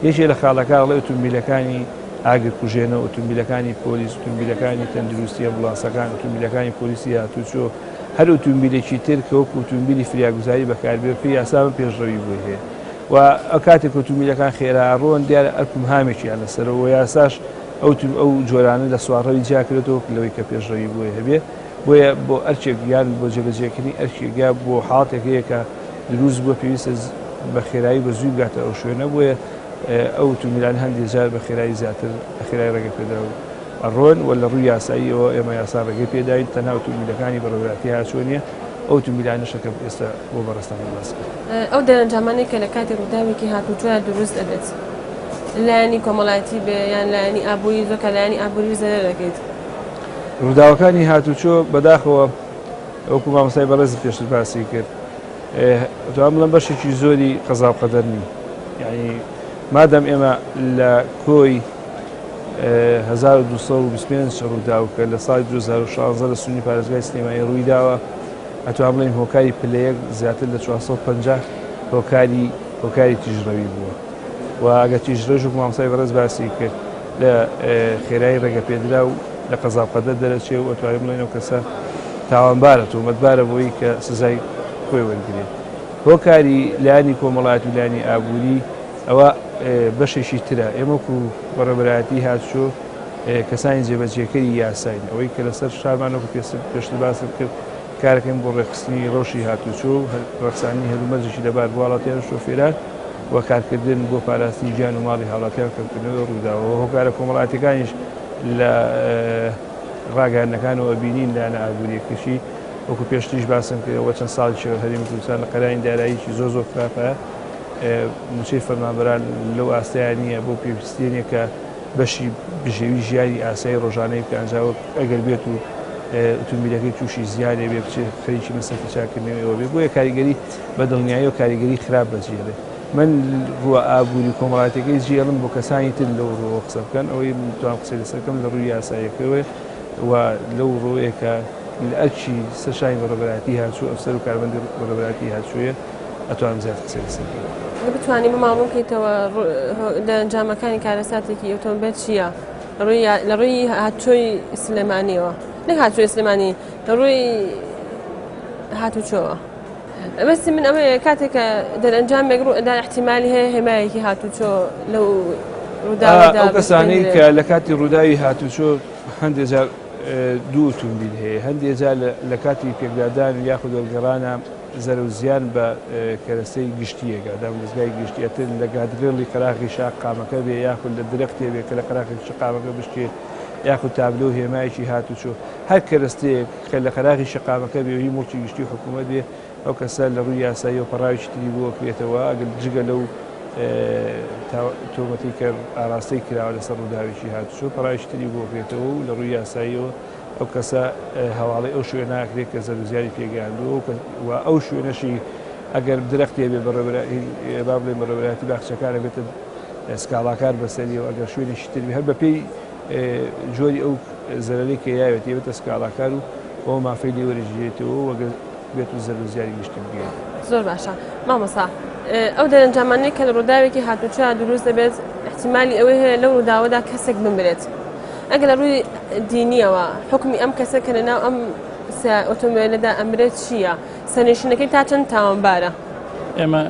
یەکێ لە خاڵەکان ئەڵێ ئۆتۆمبیلەکانی ئاگرکوژێنەوە، ئۆتۆمبیلەکانی پۆلیس، ئۆتۆمبیلەکانی تەندروستی، ئەمبولانسەکان، ئۆتۆمبیلەکانی پۆلیسی هاتوچۆ، هەر ئۆتۆمبیلێکی تر کە وەکو ئۆتۆمبیلی فریاگوزاری بەکاربێ پێی یاسا بە پێشڕەوی بۆی هەیە و ئەو کاتێک ئۆتۆمبیلەکان خێرا ڕۆن دیارە ئەرک و مهامێکیان لەسەرەوە و یاساش ئەو ئەو جۆرانە لە سوارڕەوی جیا کرێتەوە لەوەی کە پێشڕەوی بۆی هەبێ بۆیە بۆ ئەرکێک یان بۆ جێبەجێکردنی ئەرکێک یا بۆ حاڵەتێک هەیە کە دروست بووە پێویستە بە خێرایی بە زووی بگاتە ئەو شوێنە بۆیە ئەو ئۆتۆمبیلانە هەندێک جار بە خێرایی زیاتر لە خێرای ڕێگەپێدراو ئەڕۆن و لە ڕووی یاساییەوە ئێمە یاسا ڕێگەی پێداین تەنها ئۆتۆمبیلەکانی بەڕێوەبەرایەتی هاتوچۆ نییە ئەو ئۆتۆمبیلانەشە کە ئێستا بۆ بەڕێزتان باس کرد. ئەو دەرەنجامانەی کە لە کاتی ڕووداوێکی هاتوچۆیا دروست ئەبێت لایەنی کۆمەڵایەتی بێ یان لایەنی ئابووری زۆر کە لایەنی ئابووری زەرەر ئەکەیت. ڕووداوەکانی هاتوچۆ بەداخەوە وەکو مامۆستای بەڕێزت پێشتر باسی کرد ئەتوانم بڵێم بەشێکی زۆری قەزا و قەدەر نین یعنی مادەم ئێمە لە کۆی 1225 ڕووداو کە لە ساڵی 2016 لە سنووری پارێزگای سلێمانی ڕوویداوە ئەتوان بڵێین هۆکاری پلەیەک زیاتر لە 450 هۆکاری هۆکاری تیژڕەوی بووە و ئەگەر تیژڕەویش وەکو مامۆستای بەڕێز باسی کرد لە خێرایی ڕێگەپێدرا و لە قەزا و قەدەر دەرەچێ و ئەتوانین بڵێین ئەو کەسە تاوانبارە تۆمەتبارە بۆی کە سزای خۆی وەرگێت هۆکاری لایەنی کۆمەڵایەتی و لایەنی ئابووری ئەوە بەشێکی ترە ئێمە وەکو بەڕێوەبەرایەتی هاتوچۆ کەسانی جێبەجێکەری یاساین ئەوەی کە لەسەر شارمان وەکو پێشتر باسم کرد کارەکەین بۆ ڕێکخستنی ڕەوشی هاتوچۆ و ڕەخساندنی هەلومەرجێکی لەبار بۆ هاوڵاتیان و شۆفێران و کارکردن بۆ پاراستنی گیان و ماڵی هاوڵاتیان و کەمکردنەوەی ڕووداوە هۆکارە کۆمەڵایەتیەکانیش لە ڕاگەیاندنەکانەوە بینین لایەنە ئابووریەکەشی وەکو پێشتریش باسم کرد ئەوە چەند ساڵێکی هەرێمی کوردستان لە قەیرانی داراییکی زۆر زۆر خراپە مووچەی فەرمانبەران لەو ئاستەیان نییە بۆ پێویستیە نییە کە بەشی بژێوی ژیانی ئاسایی ڕۆژانەی بکە ئەنجا وەک ئەگەر بێت و ئۆتۆمبیلەکەی تووشی زیانێ بێ بچێت خەریکی مەسرەفی چاکردنەوەی ئەوە بێ بۆیە کاریگەری بە دڵنیایی و کاریگەری خراپ بەجێڵێ من ڕووە ئابووری و کۆمەڵایەتیەکەی جێڵم بۆ کەسانی تر لەو ڕووەوە قسە بکەن ئەوەی من توان قسەی لەسەر بکەم لە ڕووی یاساییەکەوە و لەو ڕووەیە کە لە ئەرکی سەر شانی بەڕێوەبەرایەتی هاتوو ئەفسەر و کارمەندی بەڕێوەبەرایەتی هاتوویە ئەتوانم زیاتر قسەی لەسەر بکەم. گەر بتوانی بۆمان ڕوون بکەیتەوە دەرەنجامەکانی کارەساتێکی ئۆتۆمبێل چییە لە ڕووی هاتوچۆی سلێمانیەوە نەک هاتوچۆی سلێمانی لە ڕووی هاتوچۆوە مەبەستی من ئەوەیە کاتێک کە دەرەنجامێک ڕوو ئەدا احتیمالی هەیە هێمایەکی هاتوچۆ لەو ڕووداوەدا ئەو کەسانەی کە لە کاتی ڕووداوی هاتوچۆ هەندێک جار دوو ئۆتۆمبیل هەیە هەندێک جار لە کاتی پێکدادان و یاخود وەرگەڕانە زەرەر و زیان بە کەرەستەی گشتییەکە، دامودەزگای گشتی، ئەتر لە گادرێڵی قەراغی شەقامەکە بێ یاخود لە درەختێ بێ کە لە قەراغی شەقامەکە بشکێ یاخود تابلۆ و هێمایەکی هاتوچۆ، هەر کەرەستەیەک کە لە قەراغی شەقامەکە بێ و هی موڵکی گشتی و حکوومەت بێ ئەو کەسە لە ڕووی یاساییەوە پەڕاوێکی تری بۆ ئەکرێتەوە ئەگەر جگە لەو. تۆمەتەی کە ئاراستەی کراوە لەسەر ڕووداوێکی هاتوچۆ پەڕاوێکی تری بۆ بکرێتەوە و لە ڕووی یاساییەوە ئەو کەسە هەواڵەی ئەو شوێنە ئەکرێت کە زەرو زیانی پێگەیاندووە و ئەو شوێنەشی ئەگەر درەختێ بێ بەڕێوەبەر با بڵێین بەڕێوەبەرایەتی باخچەکان ئەبێتە سکاڵاکار بەسەریەوە ئەگەر شوێنێکی تر بێ هەر بەپێی جۆری ئەو زەرەرەی کە یاوێتی ئەبێتە سکاڵاکار و ئەو مافەی لێ وەرەگیرێتەوە و ئەگەر بێت و زەرەر و زیانی گشتی بگەیەنێت. زۆر باشە مامۆستا ئەو دەرەنجامانەی کە لە ڕووداوێکی هاتوچۆ دروست دەبێت احتیمالی ئەوەی هەیە لەو ڕووداوەدا کەسێک بمرێت ئەگەر لە ڕووی دینیەوە حکمی ئەم کەسە کە لەناو ئەم ئۆتۆمبیلەدا ئەمرێت چییە سەرنشینەکەی تا چەند تاوانبارە؟ ئێمە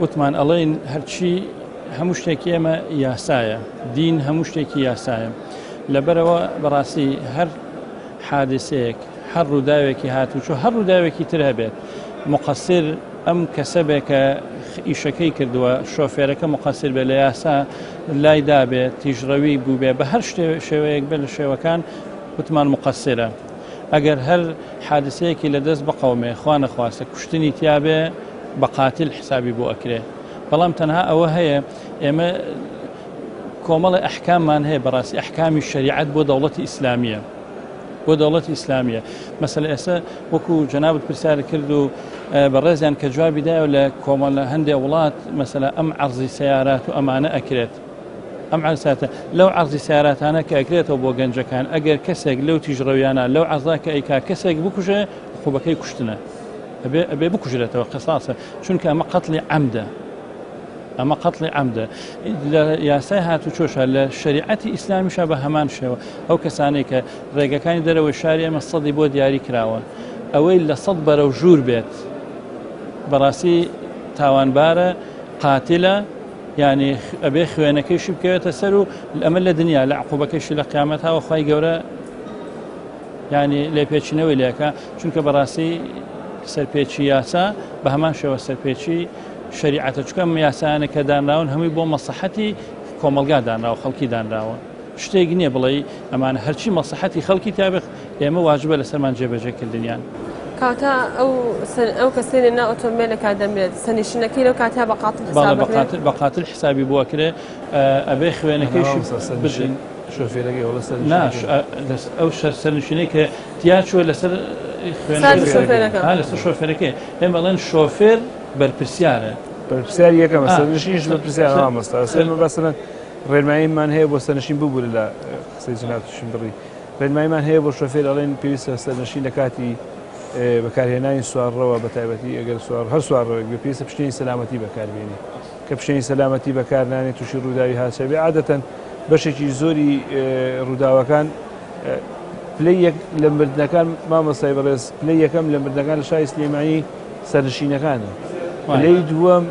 وتمان ئەڵێین هەرچی هەموو شتێکی ئێمە یاسایە دین هەموو شتێکی یاسایە لەبەرەوە بەڕاستی هەر حادسەیەک هەر ڕووداوێکی هاتوچۆ هەر ڕووداوێکی تر هەبێت مقصر ئەم کەسە بێ کە ئیشەکەی کردووە شۆفێرەکە مقصر بێ لە یاسا لای دابێت تیژڕەوی بووبێ بە هەر شێوەیەک بێ لە شێوەکان وتمان مقصرە ئەگەر هەر حادسەیەکی لە دەست بقەومێ خوا نەخواستە کوشتنی تیابێ بە قاتل حسابی بۆ ئەکرێ بەڵام تەنها ئەوە هەیە ئێمە کۆمەڵی ئەحکاممان هەیە بەڕاستی ئەحکامی شریعەت بۆ دەوڵەتی ئیسلامیە بۆ دەوڵەتی ئیسلامیە مەسەلە ئێستا وەکو جەنابت پرسیار کرد و بەڕێزیان کە جوابی دایەوە لە کۆمەڵ لە هەندێ وڵات مەسەلە ئەم عەرزی سیارات و ئەمانە ئەکرێت ئەم عەرساتە لەو عەرزی سیاراتانە کە ئەکرێتەوە بۆ گەنجەکان ئەگەر کەسێک لەو تیژڕەویانە لەو عەرزا کە ئەیکا کەسێک بکوژێ عقوبەکەی کوشتنە ئەبێ ئەبێ بکوژرێتەوە قساسە چونکە ئەمە قەتڵی عەمدە ئەمە قەتڵی عەمدە لە یاسای هاتوچۆشە لە شریعەتی ئیسلامیشە بە هەمان شێوە ئەو کەسانەی کە ڕێگەکانی دەرەوەی شاری ئێمە سەدی بۆ دیاری کراوە ئەوەی لە سەد بەرەو ژوور بێت بەڕاستی تاوانبارە قاتلە یعنی ئەبێ خوێنەکەیشی بکەوێتە سەر و ئەمە لە دنیا لە عقوبەکەشی لە قیامەتەوە خی گەورە یعنی لێپێچینەوەی لەکە چونکە بەڕاستی سەرپێچی یاسا بە هەمان شێوە سەرپێچی شەریعەتە چونکە ئەم یاسایانە کە دانراون هەمووی بۆ مەسڵەحەتی کۆمەڵگا دانراوە خەڵکی دانراوە شتێک نییە بڵێ ئەمانە هەرچی مەسڵەحەتی خەڵکی تابێت ئێمە واجبە لەسەرمان جێبەجێکردنیان. کاتا ئەو ئەو کەسەی لە ناو ئۆتۆمبێلێکا دەمرێت سەرنشینەکەی لەو کاتە بە قاتل حساب بەڵێ بە قاتل حسابی بۆ ئەکرێ ئەبێ خوێنەکەیشی بژین. شۆفێرەکەی وەڵا سەرنشینەکەی. نا ئەو سەرنشینەی کە تیا چووە لەسەر خوێنەکەی. لەسەر شۆفێرەکەی ئێمە ئەڵێن شۆفێر بەرپرسیارە. بەرپرسیاری یەکەمە سەرنشینیش بەرپرسیارە مامۆستا. ئێمە بەسەرەن ڕێنماییمان هەیە بۆ سەرنشین ببورە لە قسەی جەنابتیشم بڕی. ڕێنماییمان هەیە بۆ شۆفێر ئەڵێن پێویستە سەرنشین لە کاتی بەکارهێنانی سوارڕەوە بە تایبەتی ئەگەر سوار هەر سوارڕەوێک بێ پێویستە پشتێنی سەلامەتی بەکاربێنێ کە پشتێنی سەلامەتی بەکارنانێ تووشی ڕووداوی هاتوچۆ بێ عادەتەن بەشێکی زۆری ڕووداوەکان پلەی یەک لە مردنەکان مامۆستای بەڕێز پلەی یەکەم لە مردنەکان لە شاری سلێمانی سەرنشینەکانە پلەی دووەم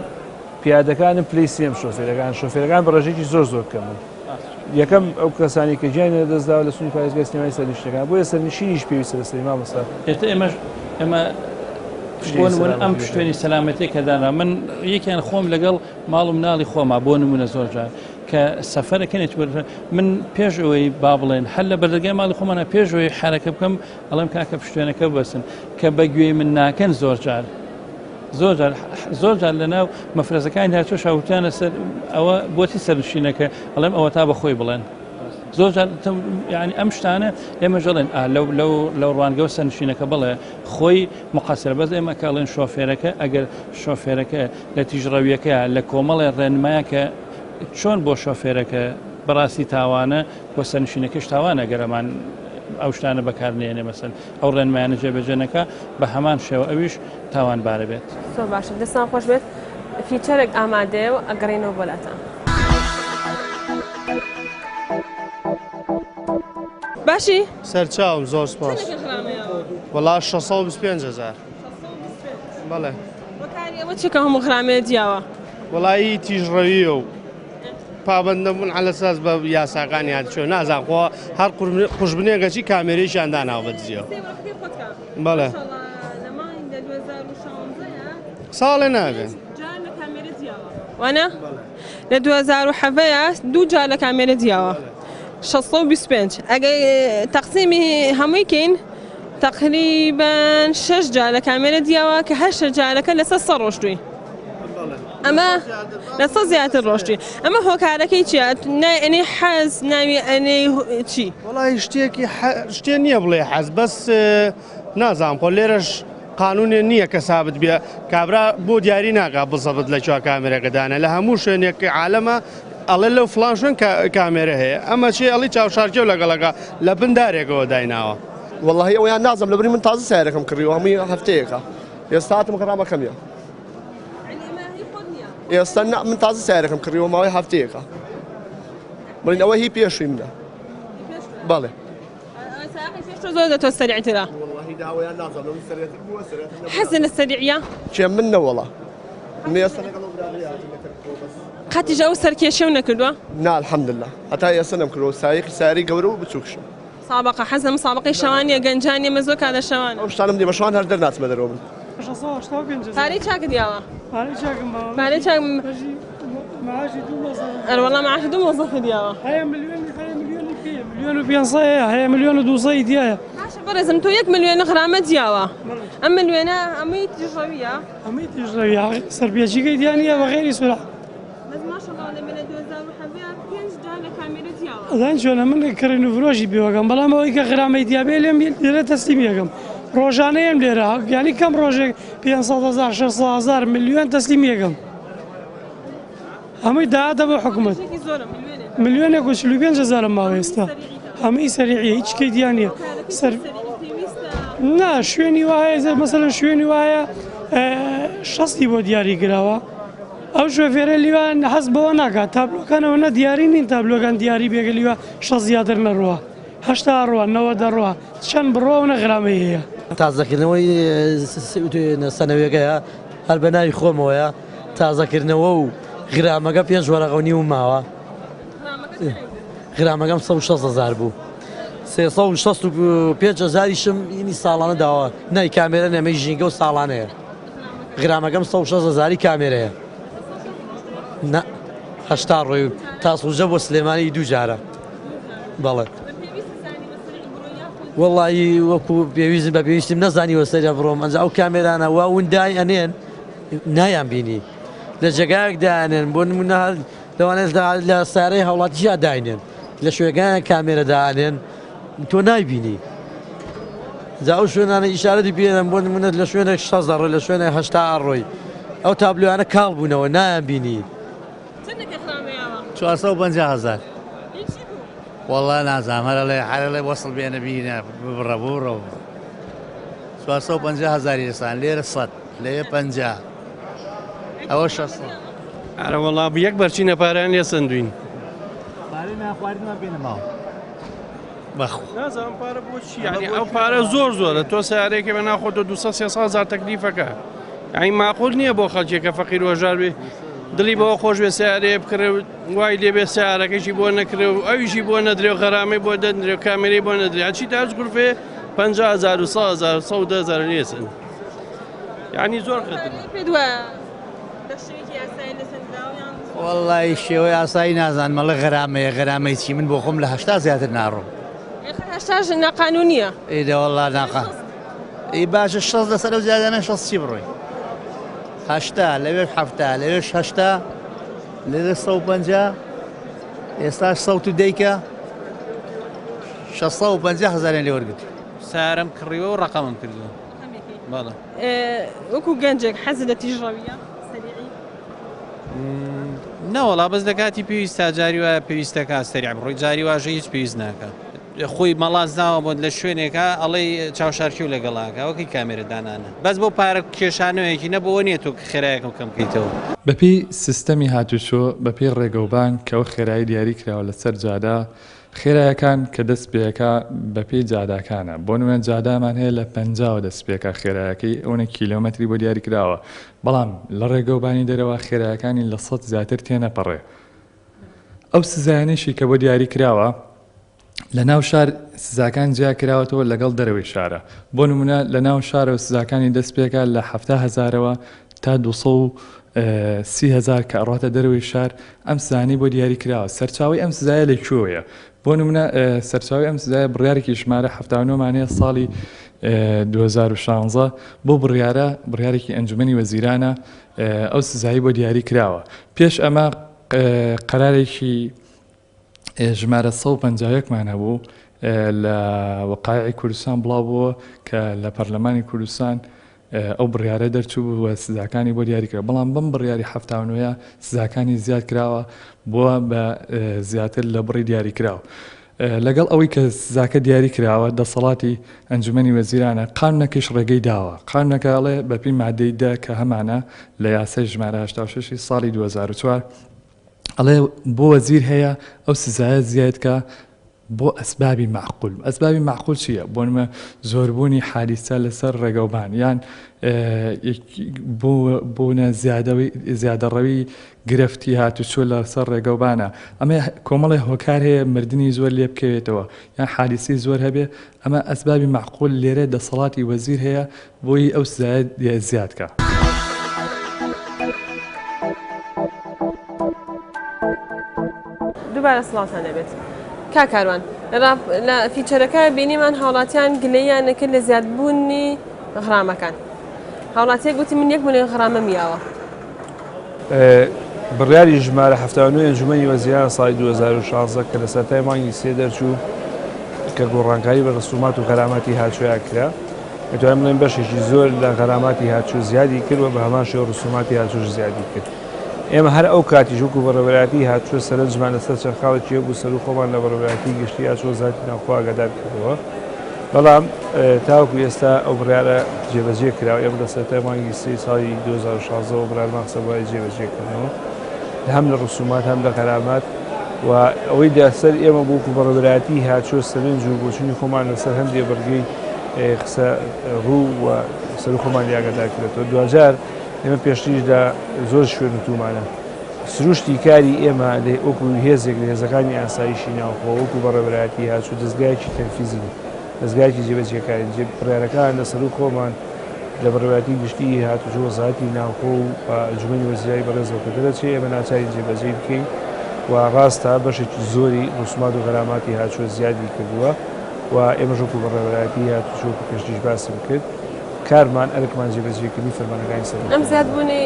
پیادەکانن پلەی سێم شۆفێرەکان شۆفێرەکان بە ڕێژەیەکی زۆر زۆر کەمن یەکەم ئەو کەسانی کە گیانیان لەدەستداوە لە سنووری پارێزگای سلێمانی سەرنشینەکان بۆیە سەرنشینیش پێویستە لەسەری مامۆستا ئێستا ئێمەش ئێمە بۆ نمونە ئەم پشتێنی سەلامەتی کە دانا من یەکیان خۆم لەگەڵ ماڵ و مناڵی خۆما بۆ نمونە زۆر جار کە سەفەرەکە نێت من پێش ئەوەی با بڵێن هەر لە بەردەرگای ماڵی خۆمانە پێش ئەوەی حرەکە بکەم ئەڵێم کاکە پشتێنەکە بەسن کە بە گوێی من ناکەن زۆر جار زۆر جار زۆر جار لە ناو مەفرەزەکانی هاتووە شاوتیانە سەر ئەوە بۆچی سەرنشینەکە ئەڵێم ئەوە تا بە خۆی بڵێن زۆر جار ینی ئەم شتانە ئێمە ژەڵێن لەو لەو لەو ڕوانگە و سەرنشینەکە بڵێ خۆی مقەسرە بەس ئێمە کە ئەڵێن شۆفێرەکە ئەگەر شۆفێرەکە لە تیژڕەویەکە لە کۆمەڵێ ڕێنمایەکە چۆن بۆ شۆفێرەکە بەڕاستی تاوانە بۆ سەرنشینەکەش تاوانە گەر ئەمان ئەو شتانە بەکار نێنێ مەسەن ئەو ڕێنمایانە جێبەجێ نەکا بە هەمان شێوە ئەویش تاوانبارە بێت. زۆر باشە دەستان خۆش بێت فیچەرێک ئامادەیە و ئەگەڕێینەوە بۆ لاتان. باشی؟ سەرچاوم زۆر سپاس. وەڵا 625 هزار. بەڵێ. هۆکاری ئەوە چیە کە هەموو غرامەیە دیاوە؟ وەڵا ئی تیژڕەویە و پابەند نەبوون عەلەساس بە یاساکانی هاتوچۆ نازانم خۆ هەر قوژبنێک ئەچی کامێرەیەکیان داناوە بە دزیەوە بەڵێ ساڵێ نابێ وانە لە 2017 دوو جار لە کامێرە دیاوە 625 ئەگەر تەقسیمی هەمووی کەین تقریبا شش جار لە کامێرە دیاوە کە هەر شش جارەکە لەسەر سە ڕۆشتووی. ئەمە لە سە زیاتر ڕۆشتی ئەمە هۆکارەکەی چیە ناوی ئەنێی حەز ناوی ئەنێی چی؟ وەڵی شتێکی شتێ نییە بڵێ حەز بەس نازانم خۆ لێرەش قانونێ نییە کە سابت بێ کابرا بۆ دیاری ناکا بزەبت لە کوێ کامێرەکە دانە لە هەموو شوێنێک عالەمە ئەڵێ لەو فڵان شوێن کامێرە هەیە ئەمە چێ ئەڵی چاوشارکێو لەگەڵەکە لە بن دارێکەوە دایناوە. وەڵاهی ئەوەیان نازم لەبری من تازە سیارەکەم کڕیوە هەمووی هەفتەیەکە ئێستا هاتم غەرامەکەم یە ئێستا نا من تازە سیارەکەم کڕیوە ماوەی هەفتەیەکە بڵین ئەوە هی پێشووی منە بەڵێ زۆر لە تۆ سەریعترە حەزە لە سەریعە کێ من نەوەڵا قەتیش ئەو سەرکێشەو نەکردووە؟ نا الحمدلله هەتا ئێستا نەمکردووە سایقی ساری گەورە و بچووکشم. مسابقە حەزم مسابقەی شەوان نیە گەنجان نیە مە زۆر کاتە شەوان. ئەو شتانەم نیە بە شەوان هەر دەرناچمە دەرەوە من. پارەی چاکت یاوە؟ پارەی چاکم ماوە. پارەی چاک معاشی دوو مۆزەف. ئەرە وەڵا معاشی دوو مۆزەفت یاوە. هەیە ملیۆن هەیە ملیۆنی پێیە ملیۆن و پێنج سەد هەیە هەیە ملیۆن و دوو سەدی دیایە. باشە بەڕێزم تۆ یەک ملیۆن غرامەت یاوە ئەم ملیۆنە هەمووی تیژڕەویە؟ هەمووی تیژڕەویە سەرپێچیکەی تیا نییە بە غەیری سورعە. بەس ماشەڵا لە ملە 2017 پێنج جار لە کامێرە جیاوە. ئەزانی چۆنە من کڕین و فرۆشی پێوەکەم بەڵام ئەوەی کە غرامەی تیا بێ لێم لێرە تەسلیمی ئەکەم ڕۆژانە یەم لێرە یانی کەم ڕۆژێک 500 هەزار 600 هەزار ملیۆن تەسلیمی ئەکەم هەمووی داهاتە بۆ حکومەت ملیۆنێک و 45 هەزارم ماوە ئێستا هەمووی سەریعیە هیچ کەی دیان نییە سەر نا شوێنی وایە مەسەلەن شوێنی وایە شەستی بۆ دیاری کراوە ئەو شۆفێرە لیوا حەز بەوە ناکات تابلۆکان ئەوەنە دیاری نین تابلۆکان دیاری بێگە لیوا شەست زیاتر نەڕوا هەشتا ڕوا نەوە دەڕوا چەند بڕوا ئەونە غرامەی هەیە. تازەکردنەوەی سەنەویەکەیە هەر بە ناوی خۆمەوەیە تازەکردنەوە و غرامەکە پێنج وەرەقە و نیوم ماوە غرامەکەم 160 هزار بوو 365 هزاریشم ئینی ساڵانە داوە نای کامێرە نەمەی ژینگە و ساڵانەیە غرامەکەم 160 هزاری کامێرەیە نا هەشتا ڕۆی تاسوجە بۆ سلێمانی دوو جارە بەڵێ وەڵی وەکو پێویستم بە پێویستیم نەزانیوە سەریا بڕۆم ئەنج ئەو کامێرانە وا وندای ئەنێن نایان بینی لە جێگایەک دانێن بۆ نمونە لەوانەیە لە سارەی هاوڵاتییا داینێن لە شوێگایان کامێرە دانێن تۆ نایبینی جا ئەو شوێنانە ئیشارەتی پێدەن بۆ نمونە لە شوێنێک شەست دەڕۆی لە شوێنێک هەشتا ئەڕۆی ئەو تابلۆیانە کاڵ بوونەوە نایان بینی. 450 هەزار وەڵا نازانم هەر ئەڵێ هەر ئەڵێ وەسڵ بێنە بینە ببڕە ببڕە 450 هەزاری لەسان لێرە 100 لەوێ 50 ئەوە 600 ئەرە وەڵا یەک بەرچینە پارەیان لێ سەندوین. پارەی نانخواردنمان پێ نەماوە. بەخوا. نازانم پارە بۆ چی یعنی ئەو پارە زۆر زۆرە تۆ سیارەیەکی بە ناخۆ تۆ 200 300 هەزار تەکلیفەکە یعنی ماقول نییە بۆ خەڵکێک کە فەقیر و هەژار بێ دڵی بەوە خۆش بێ سیارەیە بکڕێ و وای لێ بێ سیارەکەشی بۆ نەکرێ و ئەویشی بۆ نەدرێ و غەرامەی بۆ دەدرێ و کامێرەی بۆ نەدرێ هەرچی تا هەرچ غرفێ 50 هەزار و 100 هەزار و 110 هەزار لێسن یعنی زۆر خەترە. پێت وایە بە شێوەیەکی یاسایی لەسەندراوە یان وەڵی شێوەی ئاسایی نازانم ئەڵێ غەرامەیە غەرامەی چی من بۆ خۆم لە هەشتا زیاتر ناڕۆم. هەشتاش ناقانونیە. ئەی دە وەڵا ناقا ئەی باشە شەست لەسەر ئەو زیادانە شەست چی بڕۆی هەشتا لەوێش حەفتا لەوێش هەشتا لەوێ سەد و پەنجا ئێستاش سەد و دەیکە شەش سەد و پەنجا هەزاریان لێ وەرگرت. سارم کڕیوە و ڕەقەمم کردووە. بەڵێ. وەکو گەنجێک حەزت لە تیژڕەویە سەریعی؟ نەوەڵا بەس لە کاتی پێویستا جاری وایە پێویستەکە سەریع بڕۆی جاری واژە هیچ پێویست ناکە خۆی مەڵاس ناوە بۆت لە شوێنێکە ئەڵێی چاوشارکی و لەگەڵاکە وەکی کامێرە دانانە بەس بۆ پارە کێشانەوەیەکی نە بۆ نییە تۆ خێرایەکم کەم بکەیتەوە. بەپێی سیستەمی هاتوچۆ، بەپێی ڕێگەوبان کە ئەو خێرایی دیاری کراوە لەسەر جادە، خێرایەکان کە دەست پێکا بەپێی جاداکانە بۆ نمونە جادامان هەیە لە پەنجاوە دەست پێکا خێرایەکەی ئەونە کیلۆمەتری بۆ دیاری کراوە بەڵام لە ڕێگەوبانی دەرەوە خێرایەکانی لە سەد زیاتر تێنەپەڕێ ئەو سزایانەیشی کە بۆ دیاری کراوە لە ناو شار سزاکان جیا کراوەتەوە لەگەڵ دەرەوەی شارە بۆ نمونە لە ناو شارەوە سزاکانی دەست پێکا لە 70 هەزارەوە تا 230 هەزار کە ئەڕاتە دەرەوەی شار ئەم سزانەی بۆ دیاری کراوە سەرچاوەی ئەم سزایە لە کوێوەیە بۆ نمونە سەرچاوەی ئەم سزایە بڕیارێکی ژمارە 79 مان هەیە ساڵی 2016 بۆ بڕیارە بڕیارێکی ئەنجومەنی وەزیرانە ئەو سزایی بۆ دیاری کراوە پێش ئەمە قەرارێکی ژمارە 151 مان هەبوو لە وەقایعی کوردستان بڵاو بووە کە لە پەرلەمانی کوردستان ئەو بڕیارە دەرچوو و سزاکانی بۆ دیاری کرا بەڵام بەم بڕیاری 79 سزاکانی زیاد کراوە بووە بە زیاتر لە بڕی دیاری کراوە. لەگەڵ ئەوەی کە سزاکە دیاری کراوە دەسەڵاتی ئەنجومەنی وەزیرانە قانونەکەیش ڕێگەی داوە قانونەکە ئەڵێ بەپێی مادەی دە کە هەمانە لە یاسای ژمارە 86 ساڵی 2004 ئەڵێ بۆ وەزیر هەیە ئەو سزایە زیاد کە بۆ ئەسبابی مەعقول ئەسبابی مەعقول چییە بۆ نمە زۆربوونی حادیسە لەسەر ڕێگەوبان یان بوونە زیادەڕەوی گرفتی هاتوچۆ لەسەر ڕێگەوبانە ئەمە کۆمەڵی هۆکار هەیە مردنی زۆر لێ بکەوێتەوە یان حادیسی زۆر هەبێ ئەمە ئەسبابی مەعقول لێرە دەسەڵاتی وەزیر هەیە بۆی ئەو سزایە زیاد کە. دووبارە سڵاوتان لێبێت کاک کاروان لە فیچەرەکە بینیمان هاوڵاتیان گلەییان نەکرد لە زیادبوونی غرامەکان هاوڵاتیەک گوتی من یەک ملیۆن غرامەم یاوە. بڕیاری ژمارە 79 ئەنجومەنی وەزیران ساڵی 2016 کە لە سەرەتای مانگی سێ دەرچوو کە گۆڕانکاری بە ڕسومات و غەراماتی هاچۆیا کرا دەتوانین بڵێین بەشێکی زۆر لە غەراماتی هاتچۆ زیادی کرد و بە هەمان شێوە ڕسوماتی هاتچۆش زیادی کرد. ئێمە هەر ئەو کاتیش وەکو بەڕێوەبەرایەتی هاتچۆ سەرنجمان لەسەر چەند خاڵێکی هەبوو سەروو خۆمان لە بەڕێوەبەرایەتی گشتی هاتچۆ وەزارەتی ناوخۆ ئاگادار کردەوە. بەڵام تاوەکو ئێستا ئەو بڕیارە جێبەجێ کرا و ئێمە لە سەرەتای مانگی سێی ساڵی 2016 ەوە بڕیارمان خستە بواری جێبەجێکردنەوە هەم لە ڕسومات هەم لە غەرامات و ئەوەی لەسەر ئێمە بوو وەکو بەڕێوەبەرایەتی هاتچۆ سەرنج و بۆچوونی خۆمان لەسەر هەندێ بڕگەی خسە ڕوو و سەرو خۆمان لێ ئاگادار کرێتەوە. دواجار ئێمە پێشتریش لە زۆر شوێن وتوومانە سروشتی کاری ئێمە وەکو هێزێک لە هێزەکانی ئاسایشی ناوخۆ وەکو بەڕێوەبەرایەتی هاتوچۆ دەزگایەکی تەنفیزین، دەزگایەکی جێبەجێکارین، جێ بڕیارەکان لە سەروو خۆمان لە بەڕێوەبەرایەتی گشتیی هاتوچۆ وەزارەتی ناوخۆ و ئەنجومەنی وەزیرانی بەڕێزەوە کە دەرەچێ ئێمە ناچارین جێبەجێی بکەین و ڕاستە بەشێکی زۆری ڕسومات و غەراماتی هاتوچۆ زیادی کردووە. و ئێمەش وەکو بەڕێوەبەرایەتی هاتوچۆ وەکو پێشتریش باسم کرد کارمان ئەرکمان جێبەجێکردنی فەرمانەکانی سەرۆک ئەم زیادبوونی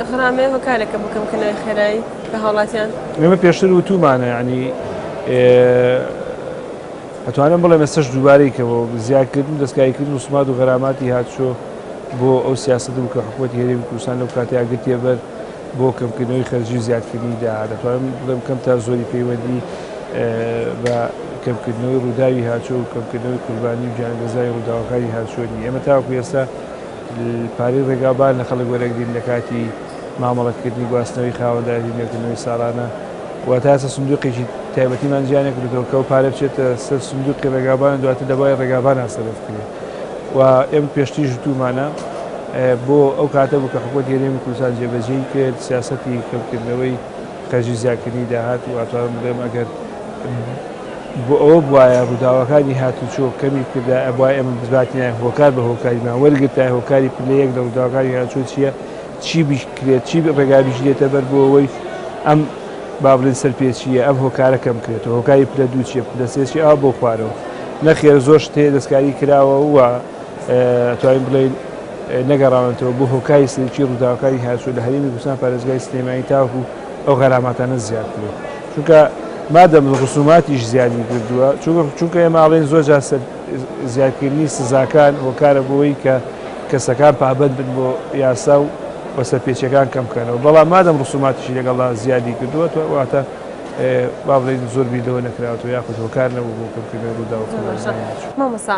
غرامەیە هۆکارێکە بۆ کەمکردنەوەی خێرایی بە هاوڵاتیان؟ ئێمە پێشتر وتومانە یعنی ئەتوانم بڵێم ئێستاش دووبارەی کەمەوە زیادکردن و دەستکاریکردن ڕسومات و غەراماتی هاتوچۆ بۆ ئەو سیاسەتە بوو کە حکوومەتی هەرێمی کوردستان لەو کاتەیا گرتیە بەر بۆ کەمکردنەوەی خەرجی و زیادکردنی داهات دەتوانم بڵێم کەم تا زۆری پەیوەندی بە کەمکردنەوەی ڕووداوی هاچۆ و کەمکردنەوەی قوربانی و گیانلەدەستدانی ڕووداوەکانی هاچۆ نییە. ئێمە تاوەکو ئێستا پارەی ڕێگاوبان لە خەڵک وەرەگرین لە کاتی مامەڵەکردنی گواستنەوەی خاوەندارێتی نوێکردنەوەی ساڵانە و تا ئێستا سندوقێکی تایبەتیمان جیا نەکردووەتەوە کە ئەو پارە بچێتە سەر سندوقی ڕێگاوبان و دواتر لە بواری ڕێگاوبانا سەرف بکرێت و ئێمە پێشتریش وتوومانە بۆ ئەو کاتە بوو کە حکوومەتی هەرێمی کوردستان جێبەجێی کرد سیاسەتی کەمکردنەوەی خەرجی زیادکردنی داهات و ئەتوانم بڵێم ئەگەر بۆ ئەوە بوایە ڕووداوەکانی هاتوچۆ کەمی بکردایە ئەبوایە ئێمە بزاتینایە هۆکار بە هۆکاریمان وەرگرتایە هۆکاری پلە یەک لە ڕووداوەکانی هاتوچۆ چییە چی بکرێت چی ڕێگا بگیرێتە بەر بۆ ئەوەی ئەم با بڵێن سەرپێچییە ئەم هۆکارە کەم بکرێتەوە هۆکاری پلە دوو چییە پلە سێ چییە ئەوە بۆ خوارەوە نەخێر زۆر شت هەیە دەستکاری کراوە و ئەتوانین بڵێین نەگەڕاونەتەوە بۆ هۆکاری سەرەکی ڕووداوەکانی هاتوچۆ لە هەرێمی کوردستان پارێزگای سلێمانی تاوەکو ئەو غەراماتانە زیاد بکرێت چونکە مادەم ڕسوماتیش زیادی کردووە چونکە ئێمە ئەڵێن زۆر جار زیادکردنی سزاکان هۆکارە بۆی کە کەسەکان پابەند بن بۆ یاسا و و سەرپێچیەکان کەم بکەنەوە بەڵام مادەم ڕسوماتیشی لەگەڵدا زیادی کردووە واتە با بڵێین زۆر بیر لەوە نەکراوەتەوە یاخود هۆکار نەبوو بۆ کەمکردنەوەی ڕووداوەکان. مامۆستا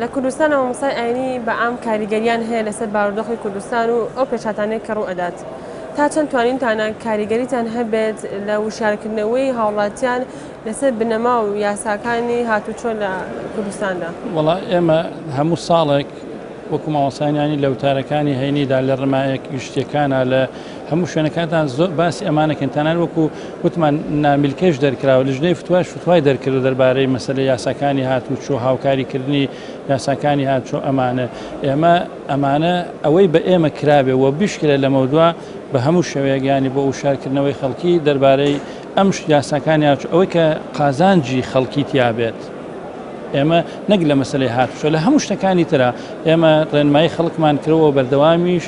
لە کوردستان مامۆستای ئاینی بە عام کاریگەریان هەیە لەسەر بارودۆخی کوردستان و ئەو پێشهاتانەی کە ڕوو ئەدات تا چەند توانینتانە کاریگەریتان هەبێت لە وشیارکردنەوەی هاوڵاتیان لەسەر بنەما و یاساکانی هاتوچۆ لە کوردستاندا؟ وەڵا ئێمە هەموو ساڵێک وەکو مامۆستایانی ئاینی لە وتارەکانی هەینیدا لە ڕمایە گشتیەکانا لە هەموو شوێنەکانتان زۆر باسی ئەمانەکەن تەنان وەکو وتمان نامیلکەش دەرکراوە لژنەی فتواش فتوای دەرکردو دەربارەی مەسەلەی یاساکانی هاتوچۆ هاوکاریکردنی یاساکانی هاتوچۆ ئەمانە ئێمە ئەمانە ئەوەی بە ئێمە کرابێ و بشکرێ لەمەودوا بە هەموو شێوەیەک یانی بۆ وشارکردنەوەی خەڵکی دەربارەی ئەم یاساکانی هاتوچۆ ئەوەی کە قازانجی خەڵکی تیابێت. ئێمە نەک لە مەسەلەی هاتوچۆ لە هەموو شتەکانی ترا ئێمە ڕێنمایی خەڵکمان کردەوە بەردەوامیش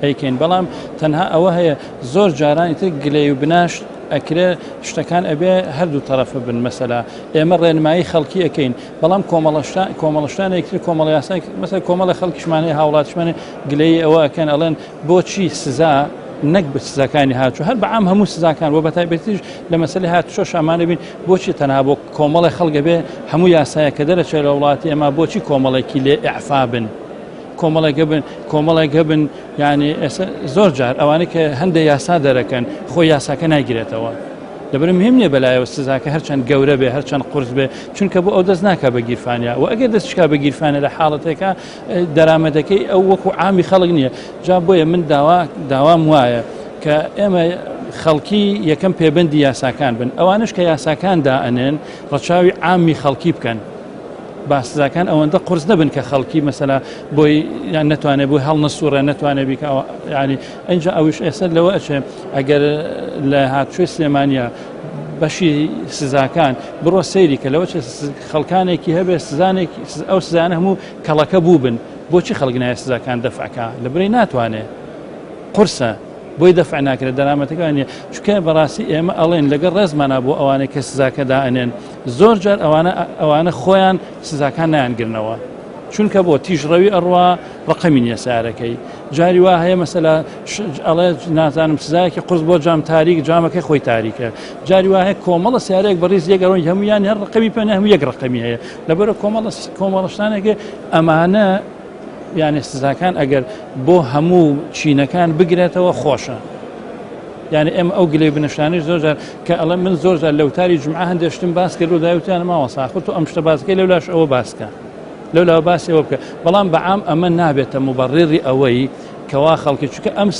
ئەیکەین بەڵام تەنها ئەوە هەیە زۆر جارانی تر گلەی و بناشت ئەکرێ شتەکان ئەبێ هەردوو تەرەفە بن مەسەلا ئێمە ڕێنمایی خەڵکی ئەەکەین بەڵام کۆمەڵشتان کۆمەڵشتانێکتر کۆمەڵ یاسای مەسەر کۆمەڵە خەڵکیشمان هەیە هاوڵاتیشمان هەیە گلەیی ئەوە ئەکەن ئەڵێن بۆچی سزا نەک بە سزاکانی هاتوو هەر بەعام هەموو سزاکان و بەتایبەتیش لە مەسەلەی هاتوچۆش ئەمانە بین بۆچی تەنها بۆ کۆمەڵی خەڵک بێ هەموو یاسایە کە دەرەچێت لە وڵاتی ئێمە بۆچی کۆمەڵێکی لێ ئەعفا بن کۆمەڵێک هەبن کۆمەڵێک هەبن یعنی ئێستا زۆر جار ئەوانەی کە هەندێک یاسا دەرەکەن خۆ یاساکە ناگرێتەوە لەبەر مهم نییە بەلایەوە سزاکە هەرچەند گەورە بێ هەرچەند قورس بێ چونکە بۆ ئەو دەست ناکە بە گیرفانیا و ئەگەر دەستشکا بە گیرفانە لە حاڵەتێکە دەرامەتەکەی ئەو وەکو عامی خەڵک نییە جا بۆیە من داوا داوام وایە کە ئێمە خەڵکی یەکەم پێبندی یاساکان بن ئەوانش کە یاساکان دائەنێن ڕەچاوی عامی خەڵکی بکەن با سزاکان ئەوەندە قرس نەبن کە خەڵکی مەسەلا بۆی یان نەتوانێت بۆی هەڵنەسوڕێ نەتوانێت بیکە ینی ئەجا ئەوش ئێستا لەوە ئەچێ ئەگەر لە هاتووی سلێمانیا بەشی سزاکان بڕۆ سەیری کە لەوە خەڵکانێکی هەبێ سزانێک ئەو سزانە هەموو کەڵەکە بوو بن بۆچی خەڵک نایە سزاکان دەفعکا لە برەی ناتوانێ قورسە بۆی دەفع ناکرێت دەرامەتەکان نیە چکە بەڕاستی ئێمە ئەڵێن لەگەڵ ڕێزمانە بۆ ئەوانەی کە سزاکە دائەنێن زۆر جار ئەوانە ئەوانە خۆیان سزاکان نایانگرنەوە چونکە بۆ تیژڕەوی ئەڕوا ڕقەمی نییە سارەکەی جاری وا هەیە مەسەلا ئەڵێ نازانم سزایەکی قرس بۆ جام تاریک جامەکەی خۆی تاریکە جاری وا هەیە کۆمەڵە سیارێک بەڕیز یەکەڕۆی هەمویان هەر ڕقەمی پێ هەموو یەک ڕقەمی هەیە لەبەرە کۆمەڵە کۆمەڵشتانێک ئەمانە یانێ سزاکان ئەگەر بۆ هەموو چینەکان بگرێتەوە خۆشە یعنی ئێمە ئەو گلەی بنەشانەی زۆر جار کە ئەڵێ من زۆر جار لە وتاری جمعە هەندێک شتم باس کرد و دایوتیان مامۆستا خۆ تۆ ئەم شتە باسکەی لەولاش ئەوە باسکە لەولاوە باسی ئەوە بکە بەڵام بەعام ئەمە نابێتە مبەڕێڕی ئەوەی کەوا خەڵکی چونکە ئەم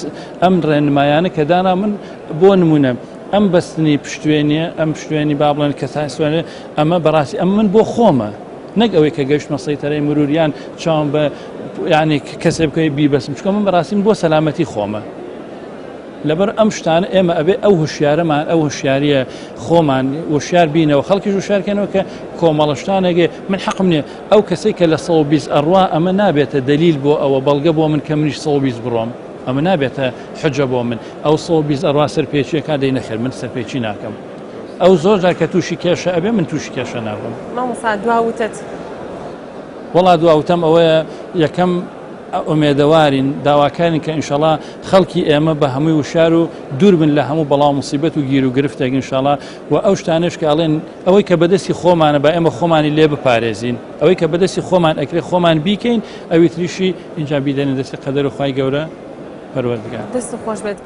ئەم ڕێنمایانە کە دانا من بۆ نمونە ئەم بەستنی پشتێنیە ئەم پشتێنی با بڵێن کەساسوێنێ ئەمە بەڕاستی ئەم من بۆ خۆمە نەک ئەوەی کە گەشتمە سەیتەرەی مروریان چاوم بە یعنی کەسێ بکەی بیبەسم چونکە من بەڕاستی من بۆ سەلامەتی خۆمە لەبەر ئەم شتانە ئێمە ئەبێ ئەو هوشیارەمان ئەو هوشیاریە خۆمان وشیار بینەوە خەڵکیش وشارکەنەوە کە کۆمەڵە شتانێک من حەقم نییە ئەو کەسێک کە لە 120 ئەڕوا ئەمە نابێتە دەلیل بۆ ئەوە بەڵگە بۆ من کە منیش 120 بڕۆم ئەمە نابێتە حجە بۆ من ئەو 120 ئەڕوا سەرپێچیەکە دەی نەخێر من سەرپێچی ناکەم ئەو زۆر جار کە تووشی کێشە ئەبێ من تووشی کێشە نابم. مامۆستا دوا وتەت. وەڵا دوا وتەم ئەوەیە یەکەم ئومێدەوارین داواکارین کە ئینشەڵا خەڵکی ئێمە بە هەمووی وشار و دوور بن لە هەموو بەڵاو مصیبەت و گیر و گرفتێک ئینشەڵا و ئەو شتانەش کە ئەڵێن ئەوەی کە بەدەستی خۆمانە با ئێمە خۆمانی لێ بپارێزین ئەوەی کە بەدەستی خۆمان ئەکرێ خۆمان بیکەین ئەوی تریشی ئینجا بیدەنە دەستی قەدەر و خوای گەورە پەروەردگار. دەستت خۆش بێت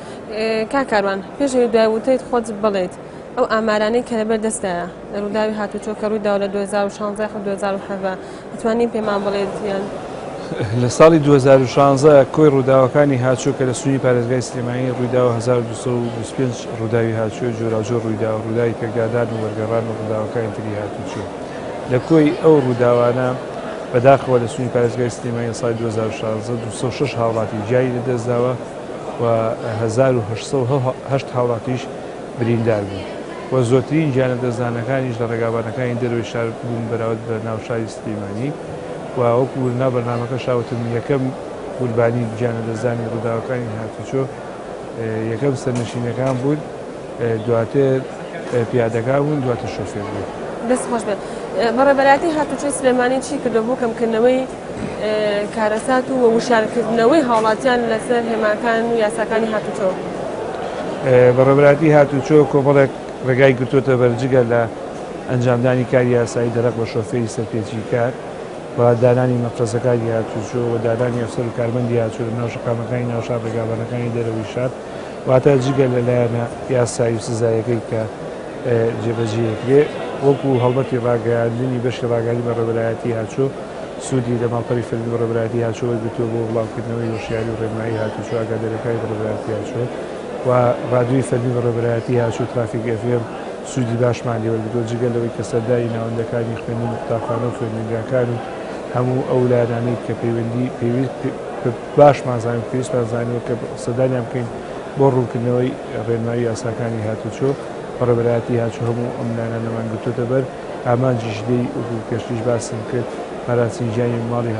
کاک کاروان پێش ئەوەی دوای وتەیت خۆت بڵێیت ئەو ئامارانەی کە لەبەر دەستدایە لە ڕووداوی هاتوچۆ کە ڕوویداوە لە 2016 یاخود 2017 دەتوانین پێمان بڵێیت یان لە ساڵی 2016 کۆی ڕووداوەکانی هاچۆ کە لە سنووری پارێزگای سلێمانی ڕوویداوە 1225 ڕووداوی هاچۆی جۆراوجۆر ڕوویداوە ڕووداوی پێکدادان و وەرگەڕان و ڕووداوەکانی تری هاتوچۆ لە کۆی ئەو ڕووداوانە بەداخەوە لە سنووری پارێزگای سلێمانی لە ساڵی 2016 206 هاوڵاتی گیانی لەدەستداوە و 1808 هاوڵاتیش بریندار بوون و زۆرترین گیانلەدەستدانەکانیش لە ڕێگاوبانەکانی دەرەوەی شار بوون بەراورد بە ناو شاری سلیمانی و وەکو لەناو بەرنامەکەشا وتم یەکەم قوربانی گیانلەدەستدانی ڕووداوەکانی هاتوچۆ یەکەم سەرنشینەکان بوون دواتر پیادەکان بوون دواتر شۆفێر بوون. دەست خۆش بێت. بەڕێوەبەرایەتی هاتوچۆی سلێمانی چی کردووە بۆ کەمکردنەوەی کارەسات و وشیارکردنەوەی هاوڵاتیان لەسەر هێماکان و یاساکانی هاتوچۆ؟ بەڕێوەبەرایەتی هاتوچۆ کۆمەڵێک ڕێگای گرتووەتە بەر جگە لە ئەنجامدانی کاری یاسایی دەرەق بە شۆفێری سەرپێچیکار و دانانی مەفرەزەکانی هاتوچۆ و دانانی ئەفسەر و کارمەندی هاتوچۆ لە ناو شەقامەکانی ناو شار ڕێگابانەکانی دەرەوەی شار واتە جگە لە لایەنە یاسایی و سزایەکەی کە جێبەجێکرێ وەکو هەڵمەتی ڕاگەیاندنی بەشی ڕاگەیاندنی بەڕێوەبەرایەتی هاتوچۆ سوودی لە ماڵپەری فەرمی بەڕێوەبەرایەتی هاتوچۆ وەرگرتووە بۆ بڵاوکردنەوەی هۆشیاری و ڕێنمایی هاتوچۆ ئاگادارییەکانی بەڕێوەبەرایەتی هاتوچۆ و ڕادیۆی فەرمی بەڕێوەبەرایەتی هاتوچۆ ترافیک ئێف ئێم سوودی باشمان لێ وەرگرتووە جگە لەوەی کە سەردانی ناوەندەکانی خوێندن و قوتابخانە و خوێندنگاکان و هەموو ئەو لایەنانەی کە پەیوەندی پێویست باشمان زانی و پێویستمان زانیوە کە سەردانیان بکەین بۆ ڕوونکردنەوەی ڕێنمایی یاساکانی هاتوچۆ بەڕێوەبەرایەتی هاتوچۆ هەموو ئەم لایەنانەمان گرتووەتە بەر. ئامانجیش لێی وەکو پێشتریش باسم کرد پاراستنی گیانی و ماڵی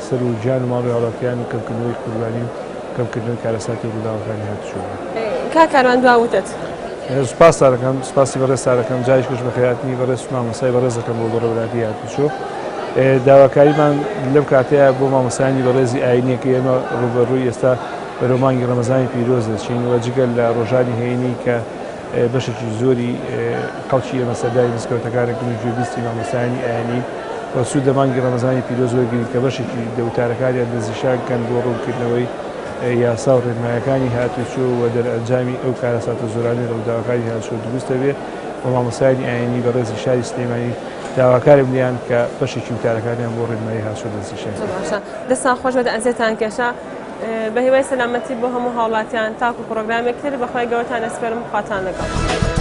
سەر و گیان و ماڵی هاوڵاتیان و کەمکردنەوەی قوربانی و کەمکردنەوەی کارەساتی ڕووداوەکانی هاتوچۆ بێت. کاک کاروان دوا وتەت. سوپاستان ئەکەم، سوپاسی بەڕێزتان ئەکەم، جارێکیش بەخێرهاتنی بەڕێز مامۆستای بەڕێز ئەکەم بۆ بەڕێوەبەرایەتی هاتوچۆ. داواکاریمان لەم کاتەیە بۆ مامۆستایانی بەڕێزی ئاینیە کە ئێمە ڕووبەڕووی ئێستا بەرەو مانگی ڕەمەزانی پیرۆز دەچین و جگە لە ڕۆژانی هەینی کە بەشێکی زۆری خەڵکی ئێمە سەردانی مزگەوتەکان دەکەن و گوێبیستی مامۆستایانی ئاینین و سوود لە مانگی ڕەمەزانی پیرۆز وەرگرین کە بەشێکی لە وتارەکانیان دەستنیشان کەن بۆ ڕوونکردنەوەی یاسا و ڕێنمایەکانی هاتوچۆ و دەرئەنجامی ئەو کارەساتە زۆرانەی ڕووداوەکانی هاتوچۆ دروست دەبێ و مامۆستایانی ئاینی بەڕێزی شاری سلێمانی داواکارم لێیان کە بەشێکی وتارەکانیان بۆ ڕێنمایی هاتوچۆ دەستنیشان زۆر باشە دەستان خۆش بێت ئەزیەتان کێشا. بەهیوای سەلامەتی بۆ هەموو هاوڵاتیان تاکو پڕۆگرامێک تر بەخوای گەورەتان ئەسپێرم خواتان لەگەڵ.